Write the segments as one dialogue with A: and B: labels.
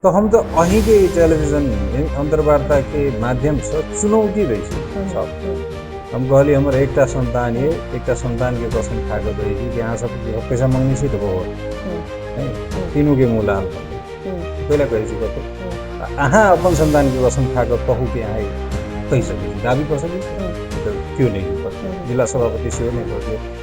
A: तऽ हम तऽ अहीँके टेलीविजन अन्तर्वार्ताके माध्यमसँ चुनौती दै छी सब। हम कहली हमर एकटा सन्तान ये, एकटा सन्तानके कसम खा कऽ दै छी कि अहाँ सब पैसा मङ्गने छी तऽ बहुत तीनूके मुँह लाल भऽ गेल। कैला कहै छी कतौ अहाँ अपन सन्तानके कसम खा कऽ कहू कि अहाँ कहि सकै छी, दाबी कऽ सकै छी, तऽ केओ नहि करतै, जिला सभापति सेहो नहि करतै।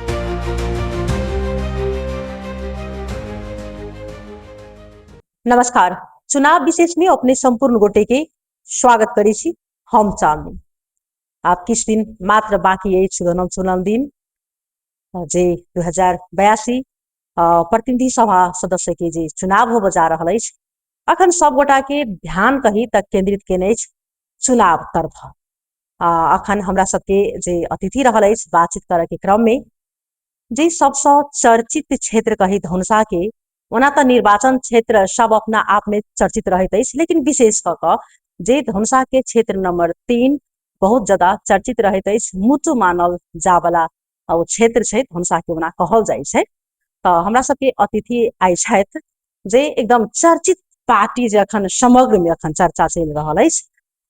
B: नमस्कार, चुनाव विशेष में अपने संपूर्ण गोटे के स्वागत करै छी। हम चांदनी। आब किछु दिन मात्र बाकी अछि गणम चुनाव दिन जे 2082 प्रतिनिधि सभा सदस्य के जे चुनाव होबऽ जा रहल अछि, अखन सब गोटा के ध्यान कही तक केंद्रित केने अछि चुनाव तरफ। अखन हमरा सबके जे अतिथि रहल अछि बातचीत करऽ के क्रम में जे सबसँ चर्चित क्षेत्र कही धनुषा के, ओना तऽ निर्वाचन क्षेत्र सब अपना आप में चर्चित रहैत अछि, लेकिन विशेष कऽ कऽ जे धनुषा के क्षेत्र नंबर 3 बहुत ज्यादा चर्चित रहैत अछि, मुटु मानल जावला ओ क्षेत्र छै धनुषा के, ओना कहल जाइ छै। तऽ हमरा सबके अतिथि आइ छथि जे एकदम चर्चित पार्टी जे अखन समग्र में अखन चर्चा चलि रहल अछि,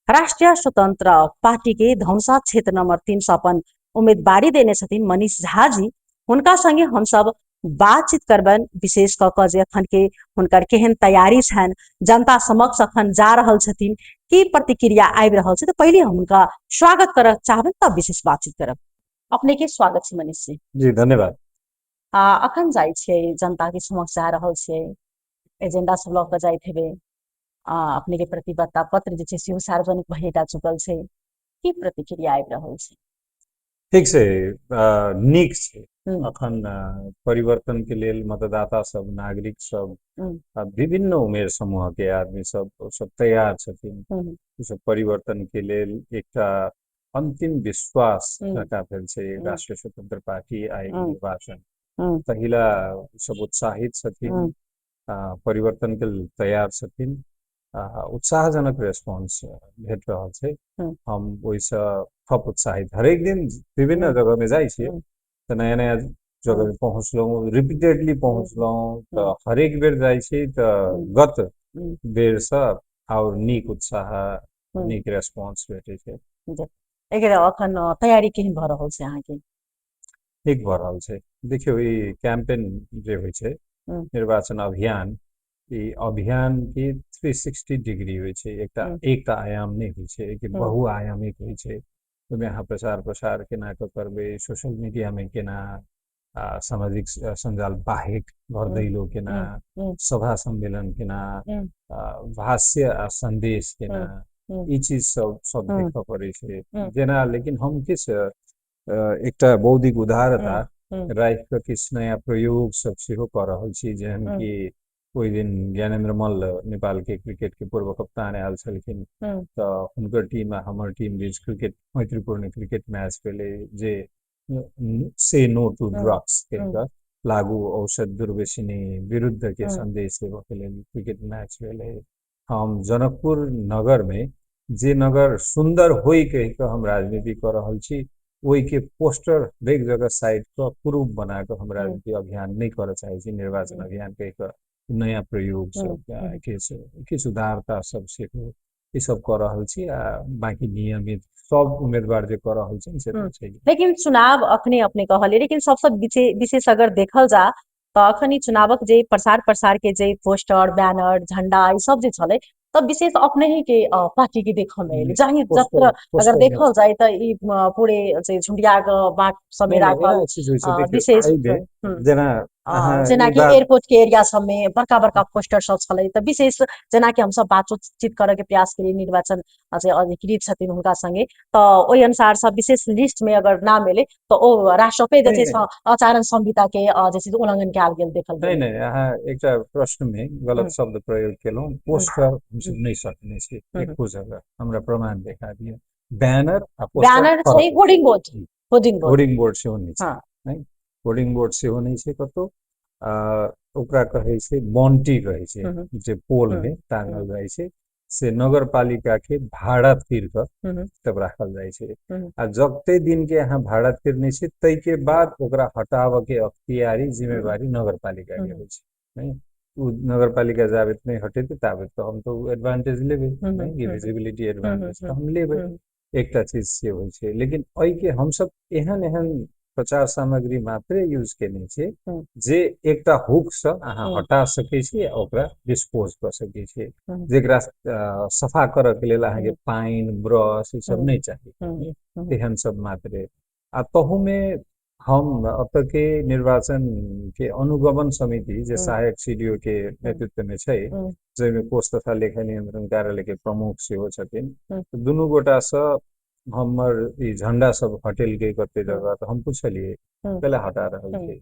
B: राष्ट्रिय स्वतंत्र पार्टी के धनुषा क्षेत्र नंबर 3 से अपन उम्मीदवारी देने छथिन मनीष झा जी। हुनका संगे हमसब बातचीत करबनि, विशेष कऽ कऽ जे अखन के हुनकर केहन तैयारी छनि, जनता समक्ष अखन जा रहल छथिन, की प्रतिक्रिया आबि रहल छै। तऽ पहिले हम हुनका स्वागत करऽ चाहबनि, तब विशेष बातचीत करब। अपने के स्वागत छै मनीष जी।
A: जी धन्यवाद।
B: अखन जाइ छियै जनता के समक्ष जा रहल छियै, एजेंडा सब लऽ कऽ जाइत हेबै, अपने के प्रतिबद्धता पत्र जे छै सेहो सार्वजनिक भए जा चुकल छै, की प्रतिक्रिया आबि रहल छै?
A: ठीक छै, नीक छै। अखन परिवर्तन के लेल मतदाता सब, नागरिक सब, विभिन्न उमेर समूह के आदमी सब सब तैयार छथिन। सब परिवर्तन के लेल एकटा अंतिम विश्वास जकाँ भेल छै राष्ट्रीय स्वतंत्र पार्टी आ निर्वाचन, तहिला सब उत्साहित छथिन, परिवर्तन के लेल तैयार छथिन। उत्साहजनक रेस्पॉन्स भेट रहल छै। हम ओहिसँ थप उत्साहित हरेक दिन विभिन्न जगहमे जाइ छियै तऽ नया नया जगहमे पहुँचलहुँ, रिपीटेडली पहुँचलहुँ, तऽ हरेक बेर जाइ छी तऽ गत बेरसँ आओर नीक उत्साह, नीक रेस्पॉन्स भेटै छै।
B: एकर अखन तैयारी केहन भऽ रहल छै अहाँके?
A: नीक भऽ रहल छै। देखियौ, ई कैंपेन जे होइ छै, निर्वाचन अभियान, ई अभियान के 360 डिग्री होइ छै, एकटा एकटा आयाम नहि होइ छै, कि बहुआयामिक होइ छै। ओहिमे अहाँ प्रचार प्रसार केना कऽ करबै, सोशल मीडियामे केना, सामाजिक सञ्जाल बाहेक घर दैलो केना, सभा सम्मेलन केना, भाष्य आ सन्देश केना, ई चीज सब सब देखऽ पड़ै छै जेना। लेकिन हम किछु एकटा बौद्धिक उदारता राखि कऽ किछु नया प्रयोग सब सेहो कऽ रहल छी, जेहन कि ओहि दिन ज्ञानेन्द्र मल्ल नेपालके क्रिकेटके पूर्व कप्तान आयल छलखिन, तऽ हुनकर टीम आ हमर टीम बीच क्रिकेट मैत्रीपूर्ण क्रिकेट मैच भेलै, जे से नो टू ड्रग्स कहि कऽ लागू औषध दुर्व्यसनी विरुद्धके सन्देश देबऽके लेल क्रिकेट मैच भेलै। हम जनकपुर नगरमे, जे नगर सुन्दर होइ कहि कऽ हम राजनीति कऽ रहल छी, ओहिके पोस्टर हरेक जगह साइड कऽ कुरूप बना कऽ हम राजनीति अभियान नहि करऽ चाहै छी, निर्वाचन अभियान कहि कऽ नयाँ प्रयोग सब, किछु किछु उदारता सब सेहो ई सब कऽ रहल छी। आ बाकी नियमित सब उम्मीदवार जे कऽ रहल छै से तऽ छै।
B: लेकिन चुनाव अखने अपने कहलियै, लेकिन सबसँ विशेष अगर देखल जा तऽ अखन ई चुनावक जे प्रसार प्रसार के जे पोस्टर, बैनर, झंडा ई सब जे छलै, तऽ विशेष अपने ही के पार्टी के देखऽ मे एलै, जाहि जत्र अगर देखल जाय तऽ ई पूरे जे झुंडिया के बाट सब में राखल विशेष जेनाकि एयरपोर्ट के एरिया सब में बड़का बड़का पोस्टर सब छलै। तऽ विशेष जेनाकि हमसब बातचीत करऽ के प्रयास केलियै निर्वाचन जे अधिकृत छथिन हुनका संगे, तऽ ओहि अनुसार सब विशेष लिस्ट में अगर नाम एलै तऽ ओ राष्ट्रपे जे छै आचरण संहिता के जे छै उल्लंघन कयल गेल देखल
A: गेल। नहि नहि, अहाँ एकटा प्रश्न में गलत शब्द प्रयोग केलहुँ। पोस्टर हमसब नहि सकने छी एको जगह, हमरा प्रमाण देखा दिअ। बैनर आ
B: बैनर छै, hoarding board,
A: hoarding board, hoarding board सेहो नहि छै, नहि होर्डिंग बोर्ड सेहो नहि छै कतौ। ओकरा कहै छै बाउंड्री कहै छै, जे पोल में टांगल जाइ छै, से नगरपालिका के भाड़ा तीर कऽ तब राखल जाइ छै। आ जते दिन के अहाँ भाड़ा तीरने छी ताहि के बाद ओकरा हटाबऽ के अख्तियारी जिम्मेवारी नगरपालिका के होइ छै। ओ नगरपालिका जाबे नहि हटेतै ताबे तऽ हम तऽ ओ एडवांटेज लेबै, नहि कि विजिबिलिटी एडवांटेज तऽ हम लेबै। एकटा चीज से होइ छै। लेकिन एहिके हमसब एहन एहन प्रचार सामग्री मात्रे यूज केने छियै जे एकटा हुक से अहाँ हटा सकै छी आ ओकरा डिस्पोज कऽ सकै छी, जेकरा सफा करऽ के लेल अहाँके पानि ब्रश ई सब नहि चाही, तेहन सब मात्रे। आ तहूमे हम एतऽ के निर्वाचन के अनुगमन समिति जे सहायक सीडीओ के नेतृत्व में छै, जाहिमे कोष तथा लेखा नियंत्रण कार्यालय के प्रमुख सेहो छथिन, दुनू गोटा से हमर ई झंडा सब हटेलकै कते जगह, तऽ हम पुछलियै कैला हटा रहल छै,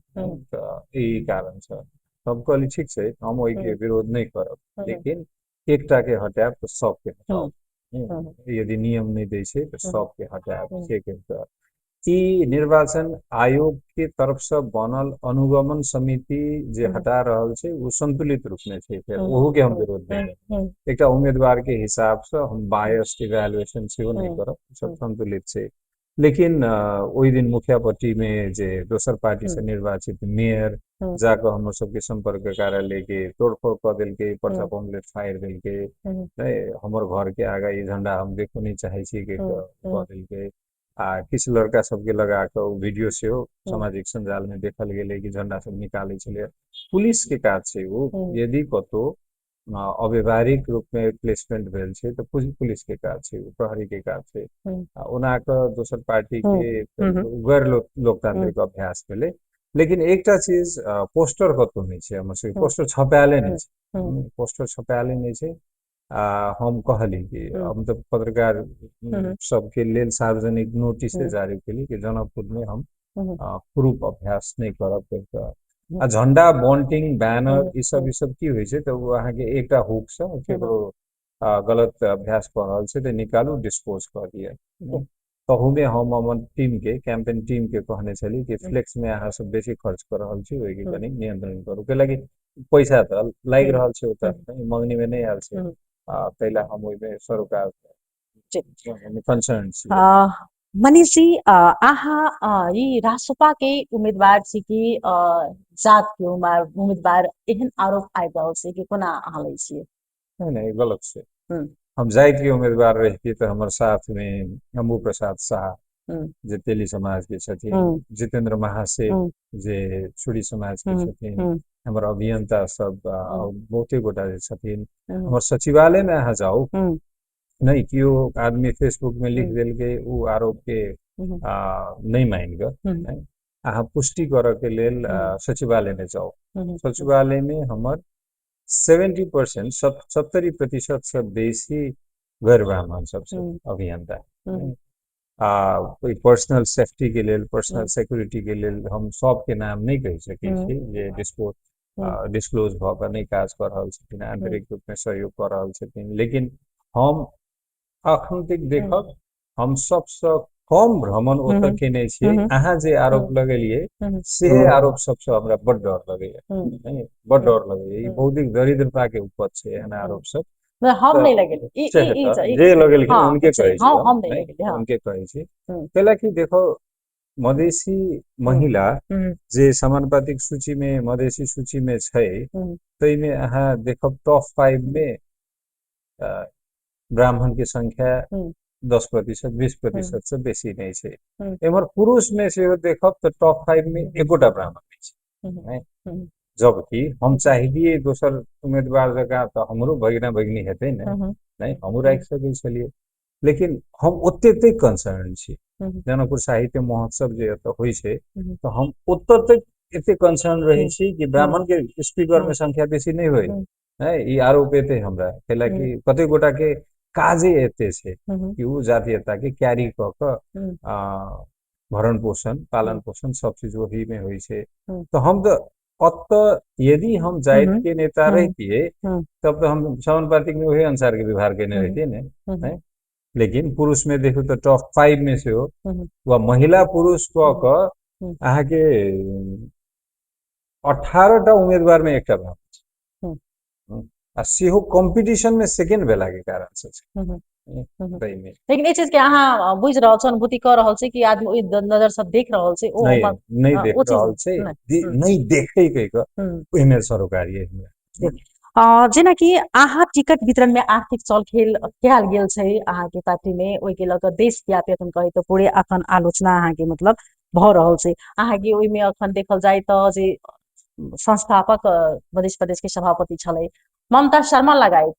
A: तऽ ई कारण छै। हम कहली ठीक छै, हम ओहिके विरोध नहि करब, लेकिन एकटा के हटायब तऽ सबके हटाउ, यदि नियम नहि दै छै तऽ सबके हटायब। से कहि कऽ ई निर्वाचन आयोग के तरफ से बनल अनुगमन समिति जे हटा रहल छै ओ संतुलित रूप में छै, फेर ओहू के हम विरोध नहि करब। एकटा उम्मीदवार के हिसाब से हम बायस्ड इवेलुएशन सेहो नहि करब, सब संतुलित छै। लेकिन ओहि दिन मुखियापट्टी में जे दोसर पार्टी से निर्वाचित मेयर जाकऽ हमर सबके संपर्क कार्यालय के तोड़फोड़ कऽ देलकै, पर्चा पम्पलेट फाड़ि देलकै, नहि हमर घर के आगा ई झंडा हम देखो नहि चाहै छी कहि कऽ देलकै। आ किछु लड़का सबके लगा कऽ ओ वीडियो सेहो सामाजिक सञ्जाल मे देखल गेलै कि झंडा सब निकालै छलै। पुलिस के काज छै ओ, यदि कतौ अव्यवहारिक रूप मे प्लेसमेंट भेल छै तऽ पुलिस के काज छै, ओ प्रहरी के काज छै। आ ओना कऽ दोसर पार्टी के गैर लोकतांत्रिक अभ्यास भेलै। लेकिन एकटा चीज, पोस्टर कतौ नहि छै, हमर सबके पोस्टर छपायले नहि छै, पोस्टर छपायले नहि छै। आ हम कहली कि हम तऽ पत्रकार सबके लेल सार्वजनिक नोटिसे जारी केली कि जनकपुर में हम कुरूप अभ्यास नहि करब कहि कऽ। आ झंडा बॉन्टिंग बैनर ई सब ई सब की होइ छै तऽ ओ अहाँके एकटा हुक से केकरो गलत अभ्यास कऽ रहल छै तऽ निकालू, डिस्पोज कऽ दिअ। तहूमे हम अपन टीम के, कैंपेन टीम के कहने छली कि फ्लेक्स में अहाँ सब बेसी खर्च कऽ रहल छी, ओहिके कनि नियंत्रण करू, कैलाकि पैसा तऽ लागि रहल छै ओतऽ, मंगनी में नहि आयल छै। आ ताहि ला हम ओहिमे सरोकार कंसर्न छी।
B: मनीष जी, अहाँ ई रासोपा के उम्मीदवार छी कि जात के उम्मीदवार, एहन आरोप आबि रहल छै कि कोना अहाँ लै छियै?
A: नहि नहि, गलत छै। हम जाति के उम्मीदवार रहितियै तऽ हमर साथ में शंभू प्रसाद शाह जे तेली समाज के छथिन, जितेंद्र महासेठ जे छुरी समाज के छथिन, हमर अभियंता सब बहुते गोटा जे छथिन, हमर सचिवालय में अहाँ जाउ, नहि केओ आदमी फेसबुक में लिख देलकै ओ आरोप के नहि मानि कऽ अहाँ पुष्टि करऽ के लेल सचिवालय में जाउ। सचिवालय में हमर 70%, 70% से बेसी गैर ब्राह्मण सब छै अभियंता। आ ओहि पर्सनल सेफ्टी के लेल, पर्सनल सिक्योरिटी के लेल हम सबके नाम नहि कहि सकै छी जे डिस्क्लोज भऽ कऽ नहि काज कऽ रहल छथिन, आंतरिक रूप में सहयोग कऽ रहल छथिन। लेकिन हम अखन तक देखब हम सबसँ कम भ्रमण ओतऽ केने छियै। अहाँ जे आरोप लगेलियै से आरोप सबसँ हमरा बड डर लगैया, बड डर लगैया। ई बौद्धिक दरिद्रता के उपज छै एहन आरोप सब।
B: हम नहि लगेलियै,
A: जे लगेलखिन उनके कहै छी, उनके कहै छी। कैलाकि देखो मधेसी महिला जे समानुपातिक सूची में मधेसी सूची में छै ताहिमे अहाँ देखब टॉप 5 में ब्राह्मण के संख्या 10% 20% से बेसी नहि छै। एम्हर पुरुष में सेहो देखब तऽ टॉप 5 में एकोटा ब्राह्मण नहि छै। जबकि हम चाहिए दोसर उम्मीदवार जकाँ तऽ हमरो भगिना भगिनी हेतै ने, नहि हमहूँ राखि सकै छलियै, लेकिन हम ओते तक कंसर्न छी। जनकपुर साहित्य महोत्सव जे एतऽ होइ छै तऽ हम ओतऽ तक एते कंसर्न रहै छी कि ब्राह्मण के स्पीकर में संख्या बेसी नहि होइ, ई आरोप एतै हमरा, कैलाकि कते गोटा के काजे एते छै कि ओ जातीयता के कैरी कऽ कऽ भरण पोषण पालन पोषण सब चीज ओही में होइ छै। तऽ हम तऽ ओतऽ यदि हम जाति के नेता रहितियै तब तऽ हम समानुपातिक में ओही अनुसार के व्यवहार केने रहितियै ने। लेकिन पुरुष में देखू तऽ टॉप 5 में सेहो वा महिला पुरुष कऽ कऽ अहाँके 18टा उम्मीदवार में एकटा ब्राह्मण छै, आ सेहो कॉम्पिटिशन में सेकेंड भेला के कारण से छै। ताहिमे
B: लेकिन एहि चीज के अहाँ बुझि रहल छी, अनुभूति कऽ रहल छी कि आदमी ओहि नजर से देख रहल छै? ओ
A: नहि देख रहल छै, नहि देखे कहि कऽ ओहिमे सरोकार ये हमरा।
B: जेनाकि अहाँ टिकट वितरण में आर्थिक चलखेल कयल गेल छै अहाँके पार्टी में, ओहिके लऽ कऽ देशव्यापी अखन कहै तऽ पूरे अखन आलोचना अहाँके मतलब भऽ रहल छै। अहाँके ओहिमे अखन देखल जाय तऽ जे संस्थापक मध्य प्रदेश के सभापति छलै ममता शर्मा लगायत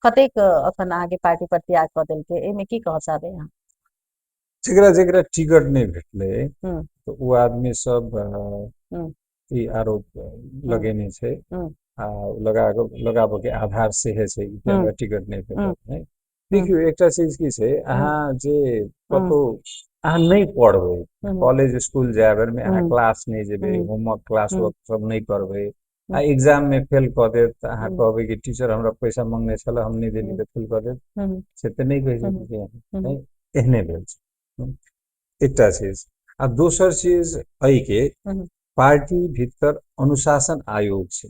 B: कतेक अखन अहाँके पार्टी पर त्याग कऽ देलकै, एहिमे की कहऽ चाहबै अहाँ?
A: जेकरा जेकरा टिकट नहि भेटलै तऽ ओ आदमी सब ई आरोप लगेने छै आ लगाबऽ के आधार सेहे छै कि हमरा टिकट नहि भेटल। नहि, देखियौ एकटा चीज की छै, अहाँ जे कतौ अहाँ नहि पढ़बै, कॉलेज स्कूल जाय बेर में अहाँ क्लास नहि जेबै, होमवर्क क्लास वर्क सब नहि करबै आ एग्जाम में फेल कऽ देत तऽ अहाँ कहबै कि टीचर हमरा पैसा मंगने छल, हम नहि देली तऽ फेल कऽ देत, से तऽ नहि कहि सकै छी अहाँ। एहने भेल छै एकटा चीज। आ दोसर चीज एहिके पार्टी भीतर अनुशासन आयोग छै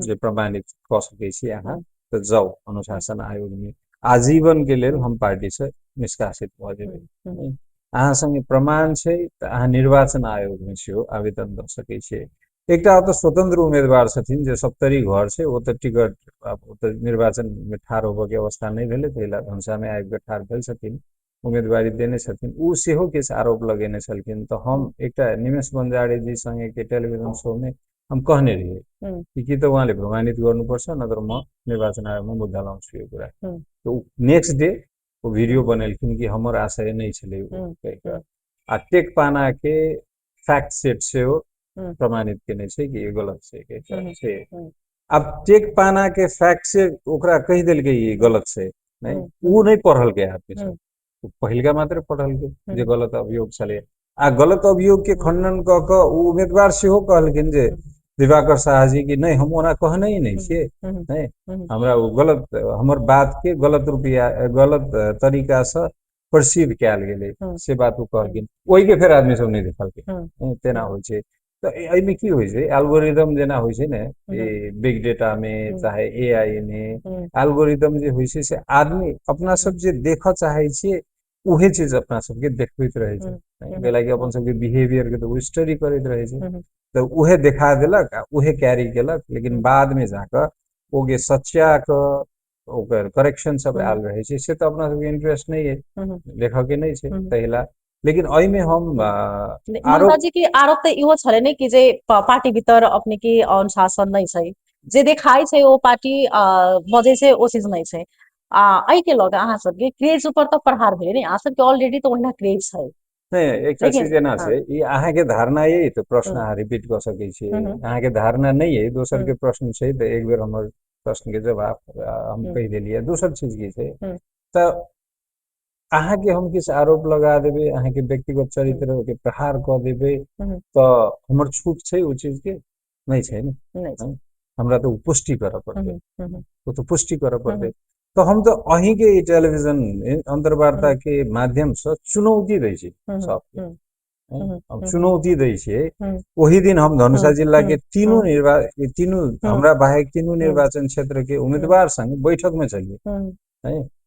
A: जे प्रमाणित कऽ सकै छी अहाँ तऽ जाउ अनुशासन आयोग में, आजीवन के लेल हम पार्टी से निष्कासित भऽ जेबै। अहाँ संगे प्रमाण छै तऽ अहाँ निर्वाचन आयोग में सेहो आवेदन दऽ सकै छियै। एकटा ओतऽ स्वतंत्र उम्मीदवार छथिन जे सप्तरी घर छै, ओतऽ टिकट ओतऽ निर्वाचन में ठाढ़ होबऽ के अवस्था नहि भेलै, ताहि लए धनुषा में आबि कऽ ठाढ़ भेल छथिन, उम्मीदवारी देने छथिन, ओ सेहो किछु आरोप लगेने छलखिन। तऽ हम एकटा निमेश बंजारे जी संगे के टेलिभिजन शो में हम कहने रहियै कि तऽ उहाँले प्रमाणित गर्नुपर्छ, नत्र म निर्वाचन आयोगमा मुद्दा लाउँछु यो कुरा। तऽ ओ नेक्स्ट डे ओ वीडियो बनेलखिन कि हमर आशय नहि छलै ओ कहि। आ टेक पाना के फैक्ट सेट सेहो प्रमाणित केने छै कि ई गलत छै, छै। आब टेक पाना के फैक्ट से ओकरा कहि देलकै ई गलत छै, नहि ओ नहि पढ़लकै आदमी सब, पहिलका मात्र पढ़लकै जे गलत अभियोग छलै। आ गलत अभियोग के खंडन कऽ कऽ ओ उम्मीदवार सेहो कहलखिन जे दिवाकर शाह जी कि नहि हम ओना कहने ही नहि छियै, नहि हमरा ओ गलत हमर बात के गलत रुपया गलत तरीका से परसीव कयल गेलै से बात ओ कहलखिन। ओहिके फेर आदमी सब नहि देखलकै, तेना होइ छै। तऽ एहिमे की होइ छै, एल्गोरिदम जेना होइ छै ने बिग डेटा मे चाहे एआई मे, एल्गोरिदम जे होइ छै से आदमी अपना सब जे देखऽ चाहै छियै उहे चीज अपना सबके देखबैत रहै छै। कैलाकि अपन सबके बिहेवियर के तऽ ओ स्टडी करैत रहै छै, तऽ उहे देखा देलक आ उहे कैरी केलक। लेकिन बाद मे जाकऽ ओ जे सच्चा के ओकर करेक्शन सब आयल रहै छै से तऽ अपना सबके इंटरेस्ट नहि अइ, देखऽ के नहि छै ताहि। लेकिन एहिमे हम
B: ममता जी के आरोप तऽ इहो छलै ने कि जे पार्टी भीतर अपने के अनुशासन नहि छै, जे देखाइ छै ओ पार्टी बजै छै ओ चीज नहि छै। आ एहिके लऽ कऽ अहाँ सबके क्रेज ऊपर तऽ प्रहार भेलै ने, अहाँ सबके ऑलरेडी तऽ ओहिना क्रेज छै।
A: नहि, एकटा चीज एना छै, ई अहाँके धारणा अइ तऽ प्रश्न अहाँ रिपीट कऽ सकै छी, अहाँके धारणा नहि अइ दोसर के प्रश्न छै तऽ एक बेर हमर प्रश्न के जवाब हम कहि देलियै। दोसर चीज की छै तऽ अहाँके हम किछु आरोप लगा देबै, अहाँके व्यक्तिगत चरित्र के प्रहार कऽ देबै तऽ हमर छूट छै ओ चीज के नहि छै ने, हमरा तऽ ओ पुष्टि करऽ पड़तै, ओ तऽ पुष्टि करऽ पड़तै। तऽ हम तऽ अहींके ई टेलीविजन अन्तर्वार्ता के माध्यम से चुनौती दै छी सबके, हम चुनौती दै छियै। ओहि दिन हम धनुषा जिला के तीनू तीनू हमरा बाहेक तीनू निर्वाचन क्षेत्र के उम्मीदवार संग बैठक में छलियै,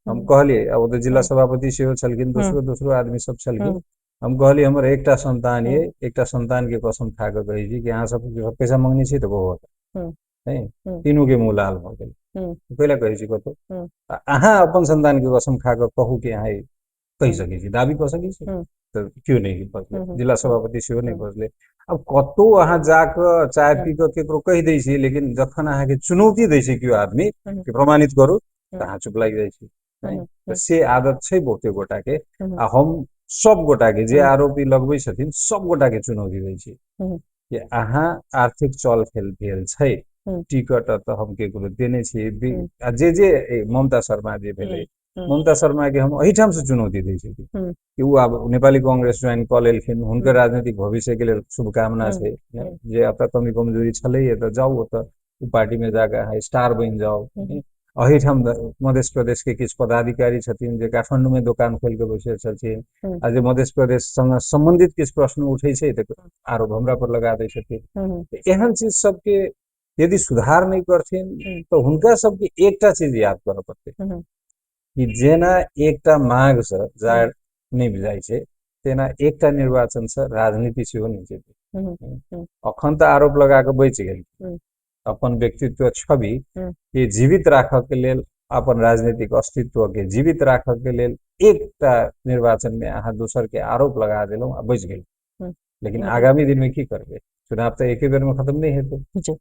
A: हम कहलियै, ओ तऽ जिला सभापति सेहो छलखिन, दोसरो दोसरो आदमी सब छलखिन, हम कहलियै हमर एकटा संतान ये, एकटा संतान के कसम खा कऽ कहै छी कि अहाँ सब पैसा मंगने छी तऽ बहुत तीनू के मुँह लाल भऽ गेल। कैला कहै छी कतौ अहाँ अपन संतान के कसम खा कऽ कहू कि अहाँ कहि सकै छी, दाबी कऽ सकै छी, तऽ केओ नहि बजलै, जिला सभापति सेहो नहि बजलै। आब कतौ अहाँ जाकऽ चाय पी कऽ केकरो कहि दै छी, लेकिन जखन अहाँके चुनौती दै छै केओ आदमी कि प्रमाणित करू तऽ अहाँ चुप लागि जाइ छी। तऽ से आदत छै बहुते गोटा के। आ हम सब गोटा के जे आरोपी लगबै छथिन सब गोटा के चुनौती दै छी कि अहाँ आर्थिक चल खेल भेल छै, टिकट तऽ हम केकरो देने छी। आ जे जे ममता शर्मा जे भेलै, ममता शर्मा के हम एहिठाम से चुनौती दै छी कि ओ आब नेपाली कांग्रेस ज्वाइन कऽ लेलखिन, हुनकर राजनीतिक भविष्य के लेल शुभकामना छै। जे एतऽ कमी कमजोरी छलैये तऽ जाउ ओतऽ ओ पार्टी में जाकऽ अहाँ स्टार बनि जाउ। एहिठाम मध्य प्रदेश के किछु पदाधिकारी छथिन जे काठमांडू में दोकान खोलि कऽ बैसल छथिन आ जे मध्य प्रदेश संग सम्बन्धित किछु प्रश्न उठै छै तऽ आरोप हमरा पर लगा दै छथिन। एहन चीज सबके यदि सुधार नहि करथिन तऽ हुनका सबके एकटा चीज याद करऽ पड़तै कि जेना एकटा माघ से जाड़ नहि जाइ छै तेना एकटा निर्वाचन से राजनीति सेहो नहि जेतै। अखन तऽ आरोप लगा कऽ बचि गेल, अपन व्यक्तित्व छवि के जीवित राखऽ के लेल, अपन राजनीतिक अस्तित्व के जीवित राखऽ के लेल एकटा निर्वाचन में अहाँ दोसर के आरोप लगा देलहुँ आ बचि गेलहुँ। लेकिन आगामी दिन में की करबै? चुनाव तऽ एके बेर में खत्म नहीं हेतै,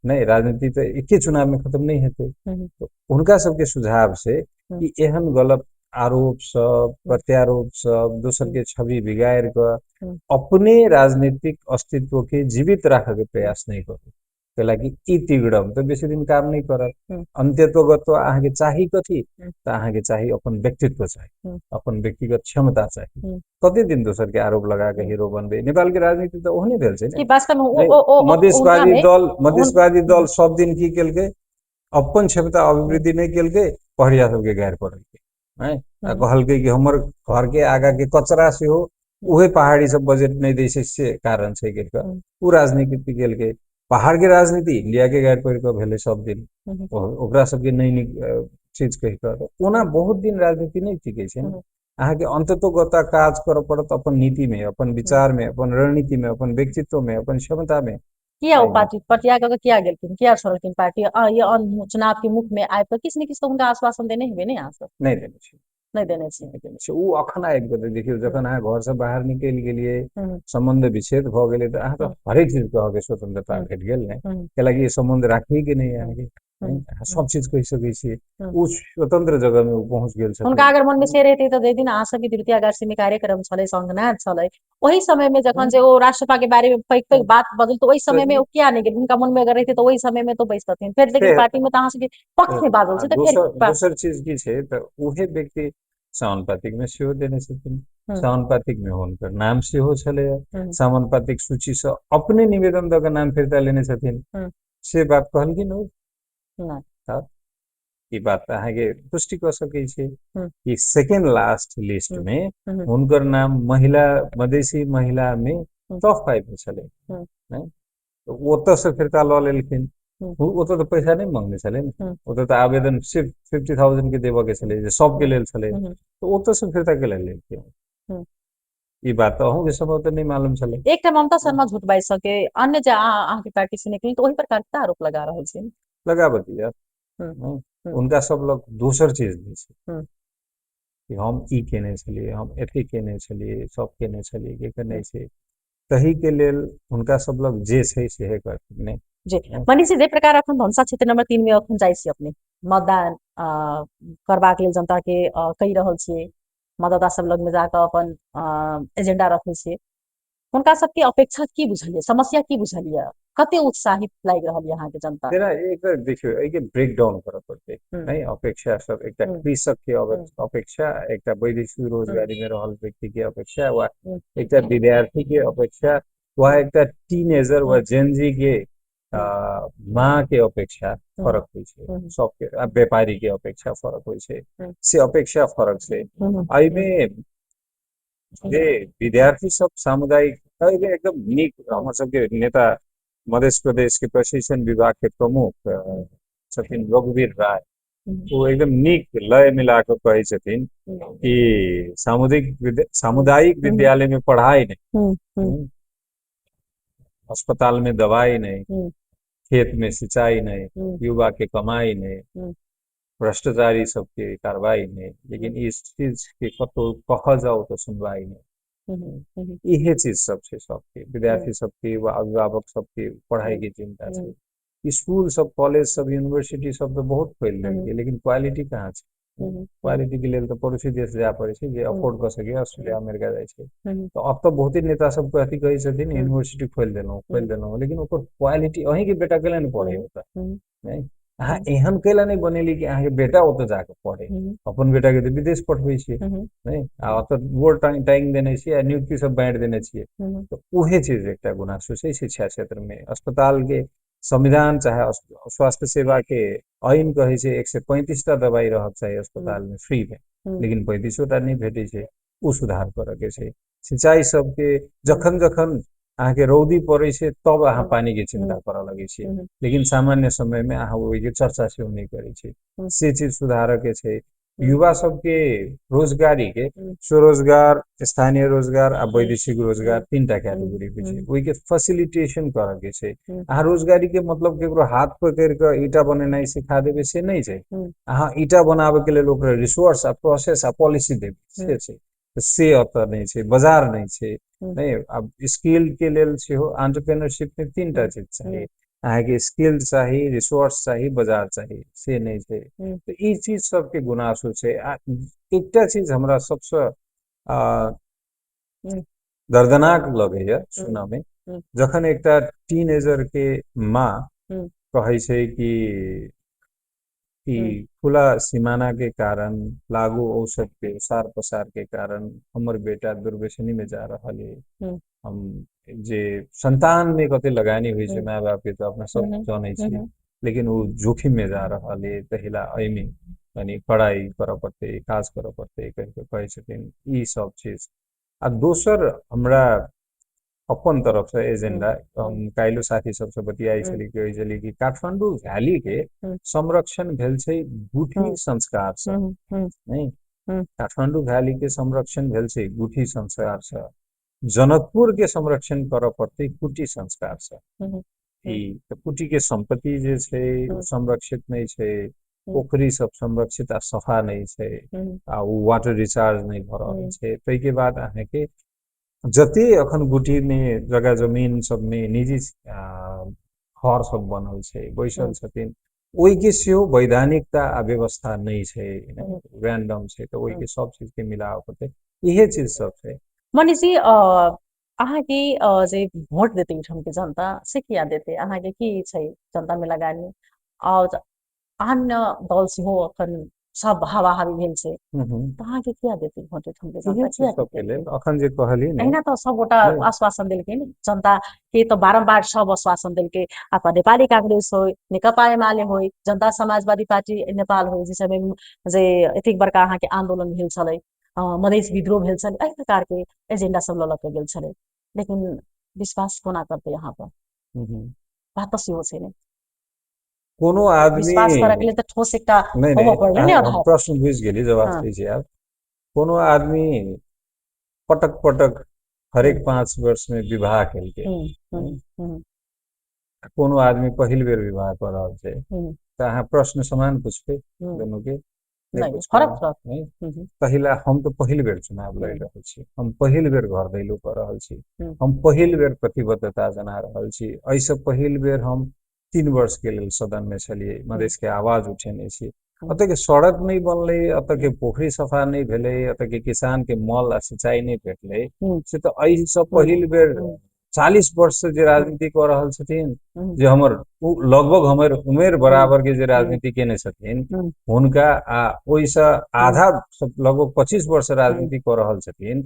A: नहीं, राजनीति तऽ एके चुनाव में खत्म नहीं हेतै। तऽ हुनका सबके सुझाव छै कि एहन गलत आरोप सब, प्रत्यारोप सब, दोसर के छवि बिगाड़ि कऽ अपने राजनीतिक अस्तित्व के जीवित राखऽ के प्रयास नहीं करू, कैलाकि ई तिगड़म तऽ बेसी दिन काम नहीं करत। अंत्यतोगत्व अहाँके चाही कथी? तऽ अहाँके चाही अपन व्यक्तित्व चाही, अपन व्यक्तिगत क्षमता चाही। कते दिन दोसर के आरोप लगा के हीरो बनबै? नेपाल के राजनीति तऽ ओहने भेल छै ने। मधेशवादी दल, मधेशवादी दल सब दिन की केलकै? अपन क्षमता अभिवृद्धि नहि केलकै, पहरिया सबके गारि पढ़लकै आ कहलकै कि हमर घर के आगा के कचरा सेहो उहे पहाड़ी सब बजट नहि दै छै, से कारण छै कहि कऽ ओ राजनीति केलकै। पहाड़ के राजनीति इंडिया के गारि पढ़ि कऽ भेलै सब दिन, ओकरा सबके नहि नीक चीज कहि कऽ। ओना बहुत दिन राजनीति नहि टिकै छै ने। अहाँके अन्ततोगत्वा काज करऽ पड़त अपन नीति में, अपन विचार में, अपन रणनीति में, अपन व्यक्तित्व में, अपन क्षमता में।
B: किया ओ पार्टी पटिया कऽ किया गेलखिन, किया छोड़लखिन पार्टी? चुनाव के मुख में आबि कऽ किछु ने किछु तऽ हुनका आश्वासन देने हेबै ने अहाँ सब?
A: नहि देने छी।
B: नहि देने छी। नहि देने
A: छी। ओ अखन आबि कऽ देखियौ, जखन अहाँ घर से बाहर निकलि गेलियै, सम्बन्ध विच्छेद भऽ गेलै, तऽ अहाँ तऽ हरेक चीज कहऽके स्वतंत्रता भेट गेल ने, कैलाकि ई सम्बन्ध राखिए नहि अहाँके, अहाँ सब चीज कहि सकै छियै। ओ स्वतंत्र जगह में ओ पहुंच गेल छथिन।
B: हुनका अगर मन में से रहते तऽ जाहि दिन अहाँ सबके द्वितीय अगासी में कार्यक्रम छलै, संघनाद छलै, ओहि समय में जखन जे ओ राष्ट्रपा के बारे में पैघ पैघ बात बजल, तऽ ओहि समय में ओ किया नहि गेल? हुनका मन में अगर रहते तऽ ओहि समय में तो बैसतथिन फेर, लेकिन पार्टी में तऽ अहाँ सबके पक्ष में बाजल छै, तऽ फेर
A: दोसर चीज की छै, तऽ उहे व्यक्ति समानुपातिक में सेहो देने छथिन, समानुपातिक में हुनकर नाम सेहो छलै, समानुपातिक सूची से अपने निवेदन दऽ के नाम फिरता लेने छथिन, से बात कहलखिन ओ?
B: नहि।
A: ई बात तऽ अहाँके पुष्टि कऽ सकै छी कि सेकेंड लास्ट लिस्ट में हुनकर नाम महिला, मधेसी महिला में टॉप 5 में छलै, तऽ ओतऽ से फिरता लऽ लेलखिन। ओतऽ तऽ पैसा नहि मांगने छलै ने, ओतऽ तऽ आवेदन सिर्फ 50,000 के देबऽ के छलै, जे सबके लेल छलै, तऽ ओतऽ से फिरता के लेलखिन? ई बात तऽ अहूँके सम्भवतः नहि मालूम छलै।
B: एकटा ममता शर्मा झूठ बाजि सके, अन्य जे अहाँके पार्टी से निकली तऽ ओहि प्रकार के आरोप लगा रहल छै।
A: लगाबऽ दिअ, हुनका सब लग दोसर चीज नहि छै कि हम ई केने छलियै, हम एते केने छलियै, सब केने छलियै, के केने छै, तही के लेल हुनका सब लग जे छै सेहे करथिन ने।
B: जी मनीष जी, जे प्रकार अखन धनुषा क्षेत्र नंबर 3 में अखन जाइ छी, अपने मतदान करबाक लेल जनता के कहि रहल छियै, मतदाता सब लग में जाकऽ अपन एजेंडा रखै छियै, हुनका सबके अपेक्षा की बुझलियै, समस्या की बुझलियै, कते उत्साहित लागि रहल यऽ अहाँके जनता?
A: जेना एक बेर देखियौ, एहिके ब्रेक डाउन करऽ पड़तै नहि। अपेक्षा सब एकटा कृषक के अपेक्षा, एकटा वैदेशिक रोजगारी में रहल व्यक्ति के अपेक्षा, वा एकटा विद्यार्थी के अपेक्षा, वा एकटा टीनेजर वा जेनजी के माँ के अपेक्षा फरक होइ छै सबके, आ व्यापारी के अपेक्षा फरक होइ छै, से अपेक्षा फरक छै। एहिमे जे विद्यार्थी सब सामुदायिक एकदम नीक, हमर सबके नेता मध्य प्रदेश के प्रशिक्षण विभाग के प्रमुख छथिन रघुवीर राय, ओ एकदम नीक लय मिला कऽ कहै छथिन कि सामुदायिक विद्यालय में पढ़ाई नहीं, अस्पताल में दवाई नहीं, खेत में सिंचाई नहीं, युवा के कमाई नहीं, भ्रष्टाचारी सबके कार्रवाई नहीं, लेकिन इस चीज के कतौ कहल जाओ तो सुनवाई नहीं। इहे चीज सब छै सबके, विद्यार्थी सबके वा अभिभावक सबके पढ़ाई के चिंता छै। स्कूल सब, कॉलेज सब, यूनिवर्सिटी सब तऽ बहुत खोलि देलकै, लेकिन क्वालिटी कहाँ छै? क्वालिटी के लेल तऽ पड़ोसी देश जाय पड़ै छै, जे अफोर्ड कऽ सकैए ऑस्ट्रेलिया अमेरिका जाइ छै। तऽ अब तऽ बहुते नेता सब अथी कहै छथिन, यूनिवर्सिटी खोलि देलहुँ खोलि देलहुँ, लेकिन ओकर क्वालिटी अहीँके बेटा कैला नहि पढ़े ओतऽ? नहि, अहाँ एहन कैला नहि बनेली कि अहाँके बेटा ओतऽ जाकऽ पढ़े? अपन बेटाके तऽ विदेश पठबै छियै नहि, आ ओतऽ बोर्ड टाँगि देने छियै आ नियुक्ति सब बाँटि देने छियै। तऽ उहे चीज एकटा गुनासो छै शिक्षा क्षेत्रमे। अस्पतालके संविधान चाहे स्वास्थ्य सेवा के ऐन कहै छै 135 टा दवाई रहक चाही अस्पतालमे फ्रीमे, लेकिन 35 टा नहि भेटै छै, ओ सुधार करऽके छै। सिंचाई सबके जखन जखन अहाँके रौदी पड़ै छै तब अहाँ पानिके चिन्ता करऽ लगै छियै, लेकिन सामान्य समयमे अहाँ ओहिके चर्चा सेहो नहि करै छी, से चीज सुधारऽके छै। युवा सबके रोजगारी के स्वरोजगार, स्थानीय रोजगार आ वैदेशिक रोजगार तीनटा कैटेगरी होइ छै। ओहिके फैसिलिटेशन करऽ के छै। अहाँ रोजगारी के मतलब केकरो हाथ पकड़ि कऽ ईंटा बनेनाइ सिखा देबै से नहि छै। अहाँ ईंटा बनाबऽ के लेल ओकरा रिसोर्स आ प्रोसेस आ पॉलिसी देबै से छै। से ओतऽ नहि छै, बाजार नहि छै। नहि, आब स्किल के लेल सेहो एंटरप्रेन्योरशिप मे तीनटा चीज चाही, अहाँके स्किल चाही, रिसोर्स चाही, बाजार चाही, से नहि छै। तऽ ई चीज सबके गुनासो छै। आ एकटा चीज हमरा सबसँ दर्दनाक लगैया सुनऽ मे, जखन एकटा टीनेजर के माँ कहै छै कि ई खुला सीमाना के कारण, लागू औषध के उसार पसार के कारण हमर बेटा दुर्व्यसनी में जा रहल है। हम जे संतान में कते लगानी होइ छै माय बाप के तऽ अपना सब जानै छी, लेकिन ओ जोखिम में जा रहल है, तहिला एहिमे कनि कड़ाई करऽ पड़तै, काज करऽ पड़तै कहि कऽ कहै छथिन ई सब चीज। आ दोसर हमरा अपन तरफ से एजेंडा, हम काल्हिो साथी सबसँ बतियाइ छली, कहै छली कि काठमांडू वैली के संरक्षण भेल छै गुठी संस्कार से, नहीं, काठमांडू वैली के संरक्षण भेल छै गुठी संस्कार से, जनकपुर के संरक्षण करऽ पड़तै कुटी संस्कार से। ई तऽ कुटी के संपत्ति जे छै ओ संरक्षित नहि छै, पोखरि सब संरक्षित आ सफा नहि छै, आ ओ वाटर रिचार्ज नहि भऽ रहल छै। ताहिके बाद अहाँके जते अखन गुटी मे जगह जमीन सबमे निजी घर सब बनल छै, बैसल छथिन, ओहिके सेहो वैधानिकता आ व्यवस्था नहि छै, रैंडम छै, तऽ ओहिके सब चीज के मिलाबऽ पड़तै। इहे चीज सब छै।
B: मनीषी, अहाँके जे वोट देतै एहिठामके जनता से किया देतै? अहाँके की छै जनतामे लगानी? आओर अन्य दल सेहो अखन सब हवा हवी भेल छै, तऽ अहाँके किया देतै वोट एहिठामके जनता? किया
A: सबके लेल अखन जे कहली ने,
B: एहिना तऽ सबगोटा आश्वासन देलकै ने जनता के, तऽ बारम्बार सब आश्वासन देलकै, आ नेपाली कांग्रेस होइ, नेकपा एमाले होइ, जनता समाजवादी पार्टी नेपाल होइ, जाहि समय जे एतेक बड़का अहाँके आन्दोलन भेल छलै, मधेश विद्रोह भेल छलै, एहि प्रकारके एजेंडा सब लऽ लऽ के गेल छलै, लेकिन विश्वास कोना करतै अहाँ पर? बात तऽ सेहो छै ने।
A: कोनो आदमी
B: विश्वास करऽ के लेल तऽ ठोस एकटा होबऽ पड़लै ने आधार।
A: प्रश्न बुझि गेली, जवाब दै छी। आब कोनो आदमी पटक पटक हरेक 5 वर्ष में विवाह केलकै, कोनो आदमी पहिल बेर विवाह कऽ रहल छै, तऽ अहाँ प्रश्न समान पुछबै दुनू के?
B: नहि,
A: पहिला हम तऽ पहिल बेर चुनाव लड़ि रहल छी, हम पहिल बेर घर दैलो कऽ रहल छी, हम पहिल बेर प्रतिबद्धता जना रहल छी। एहिसँ पहिल बेर हम 3 वर्ष के लेल सदन में छलियै, मधेश के आवाज उठेने छी। एतऽ के सड़क नहि बनलै, एतऽ के पोखरि सफा नहि भेलै, एतऽ के किसान के मल आ सिंचाई नहि भेटलै, से तऽ एहिसँ पहिल बेर 40 वर्ष से जे राजनीति कऽ रहल छथिन, जे हमर लगभग हमर उमेर बराबर के जे राजनीति केने छथिन हुनका, आ ओहिसँ आधा लगभग 25 वर्ष राजनीति कऽ रहल छथिन,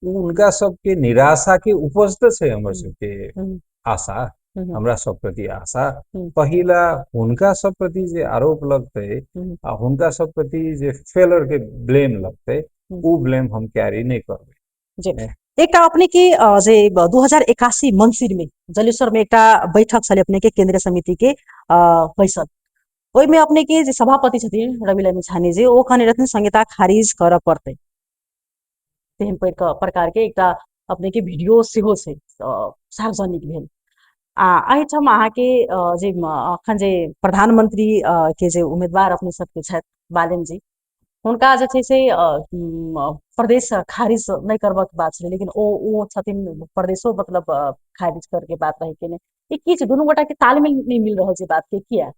A: हुनका सबके निराशा के उपज तऽ छै हमर सबके आशा, हमरा सब प्रति आशा। पहिला हुनका सब प्रति जे आरोप लगतै आ हुनका सब प्रति जे फेलर के ब्लेम लगतै, ओ ब्लेम हम कैरी नहि करबै।
B: जी, एकटा अपने के जे 2081 मंसिर में जलेश्वर में एकटा बैठक छलै अपने के केंद्रीय समिति के बैसल, ओहिमे अपने के जे सभापति छथिन रवि लामिछाने जी, ओ कहने रहथिन संहिता खारिज करऽ पड़तै, तेहन प्रकार के एकटा अपने के वीडियो सेहो छै सार्वजनिक भेल। आ एहिठाम अहाँके जे अखन जे प्रधानमंत्री के जे उम्मीदवार अपने सबके छथि बालेन जी, हुनका जे छै से प्रदेश खारिज नहि करबाक बात छलै, लेकिन ओ छथिन प्रदेशो मतलब खारिज करके बात रहे के नहि। ई की छै? दुनू गोटा के तालमेल नहि मिल रहल छै बात के, किया?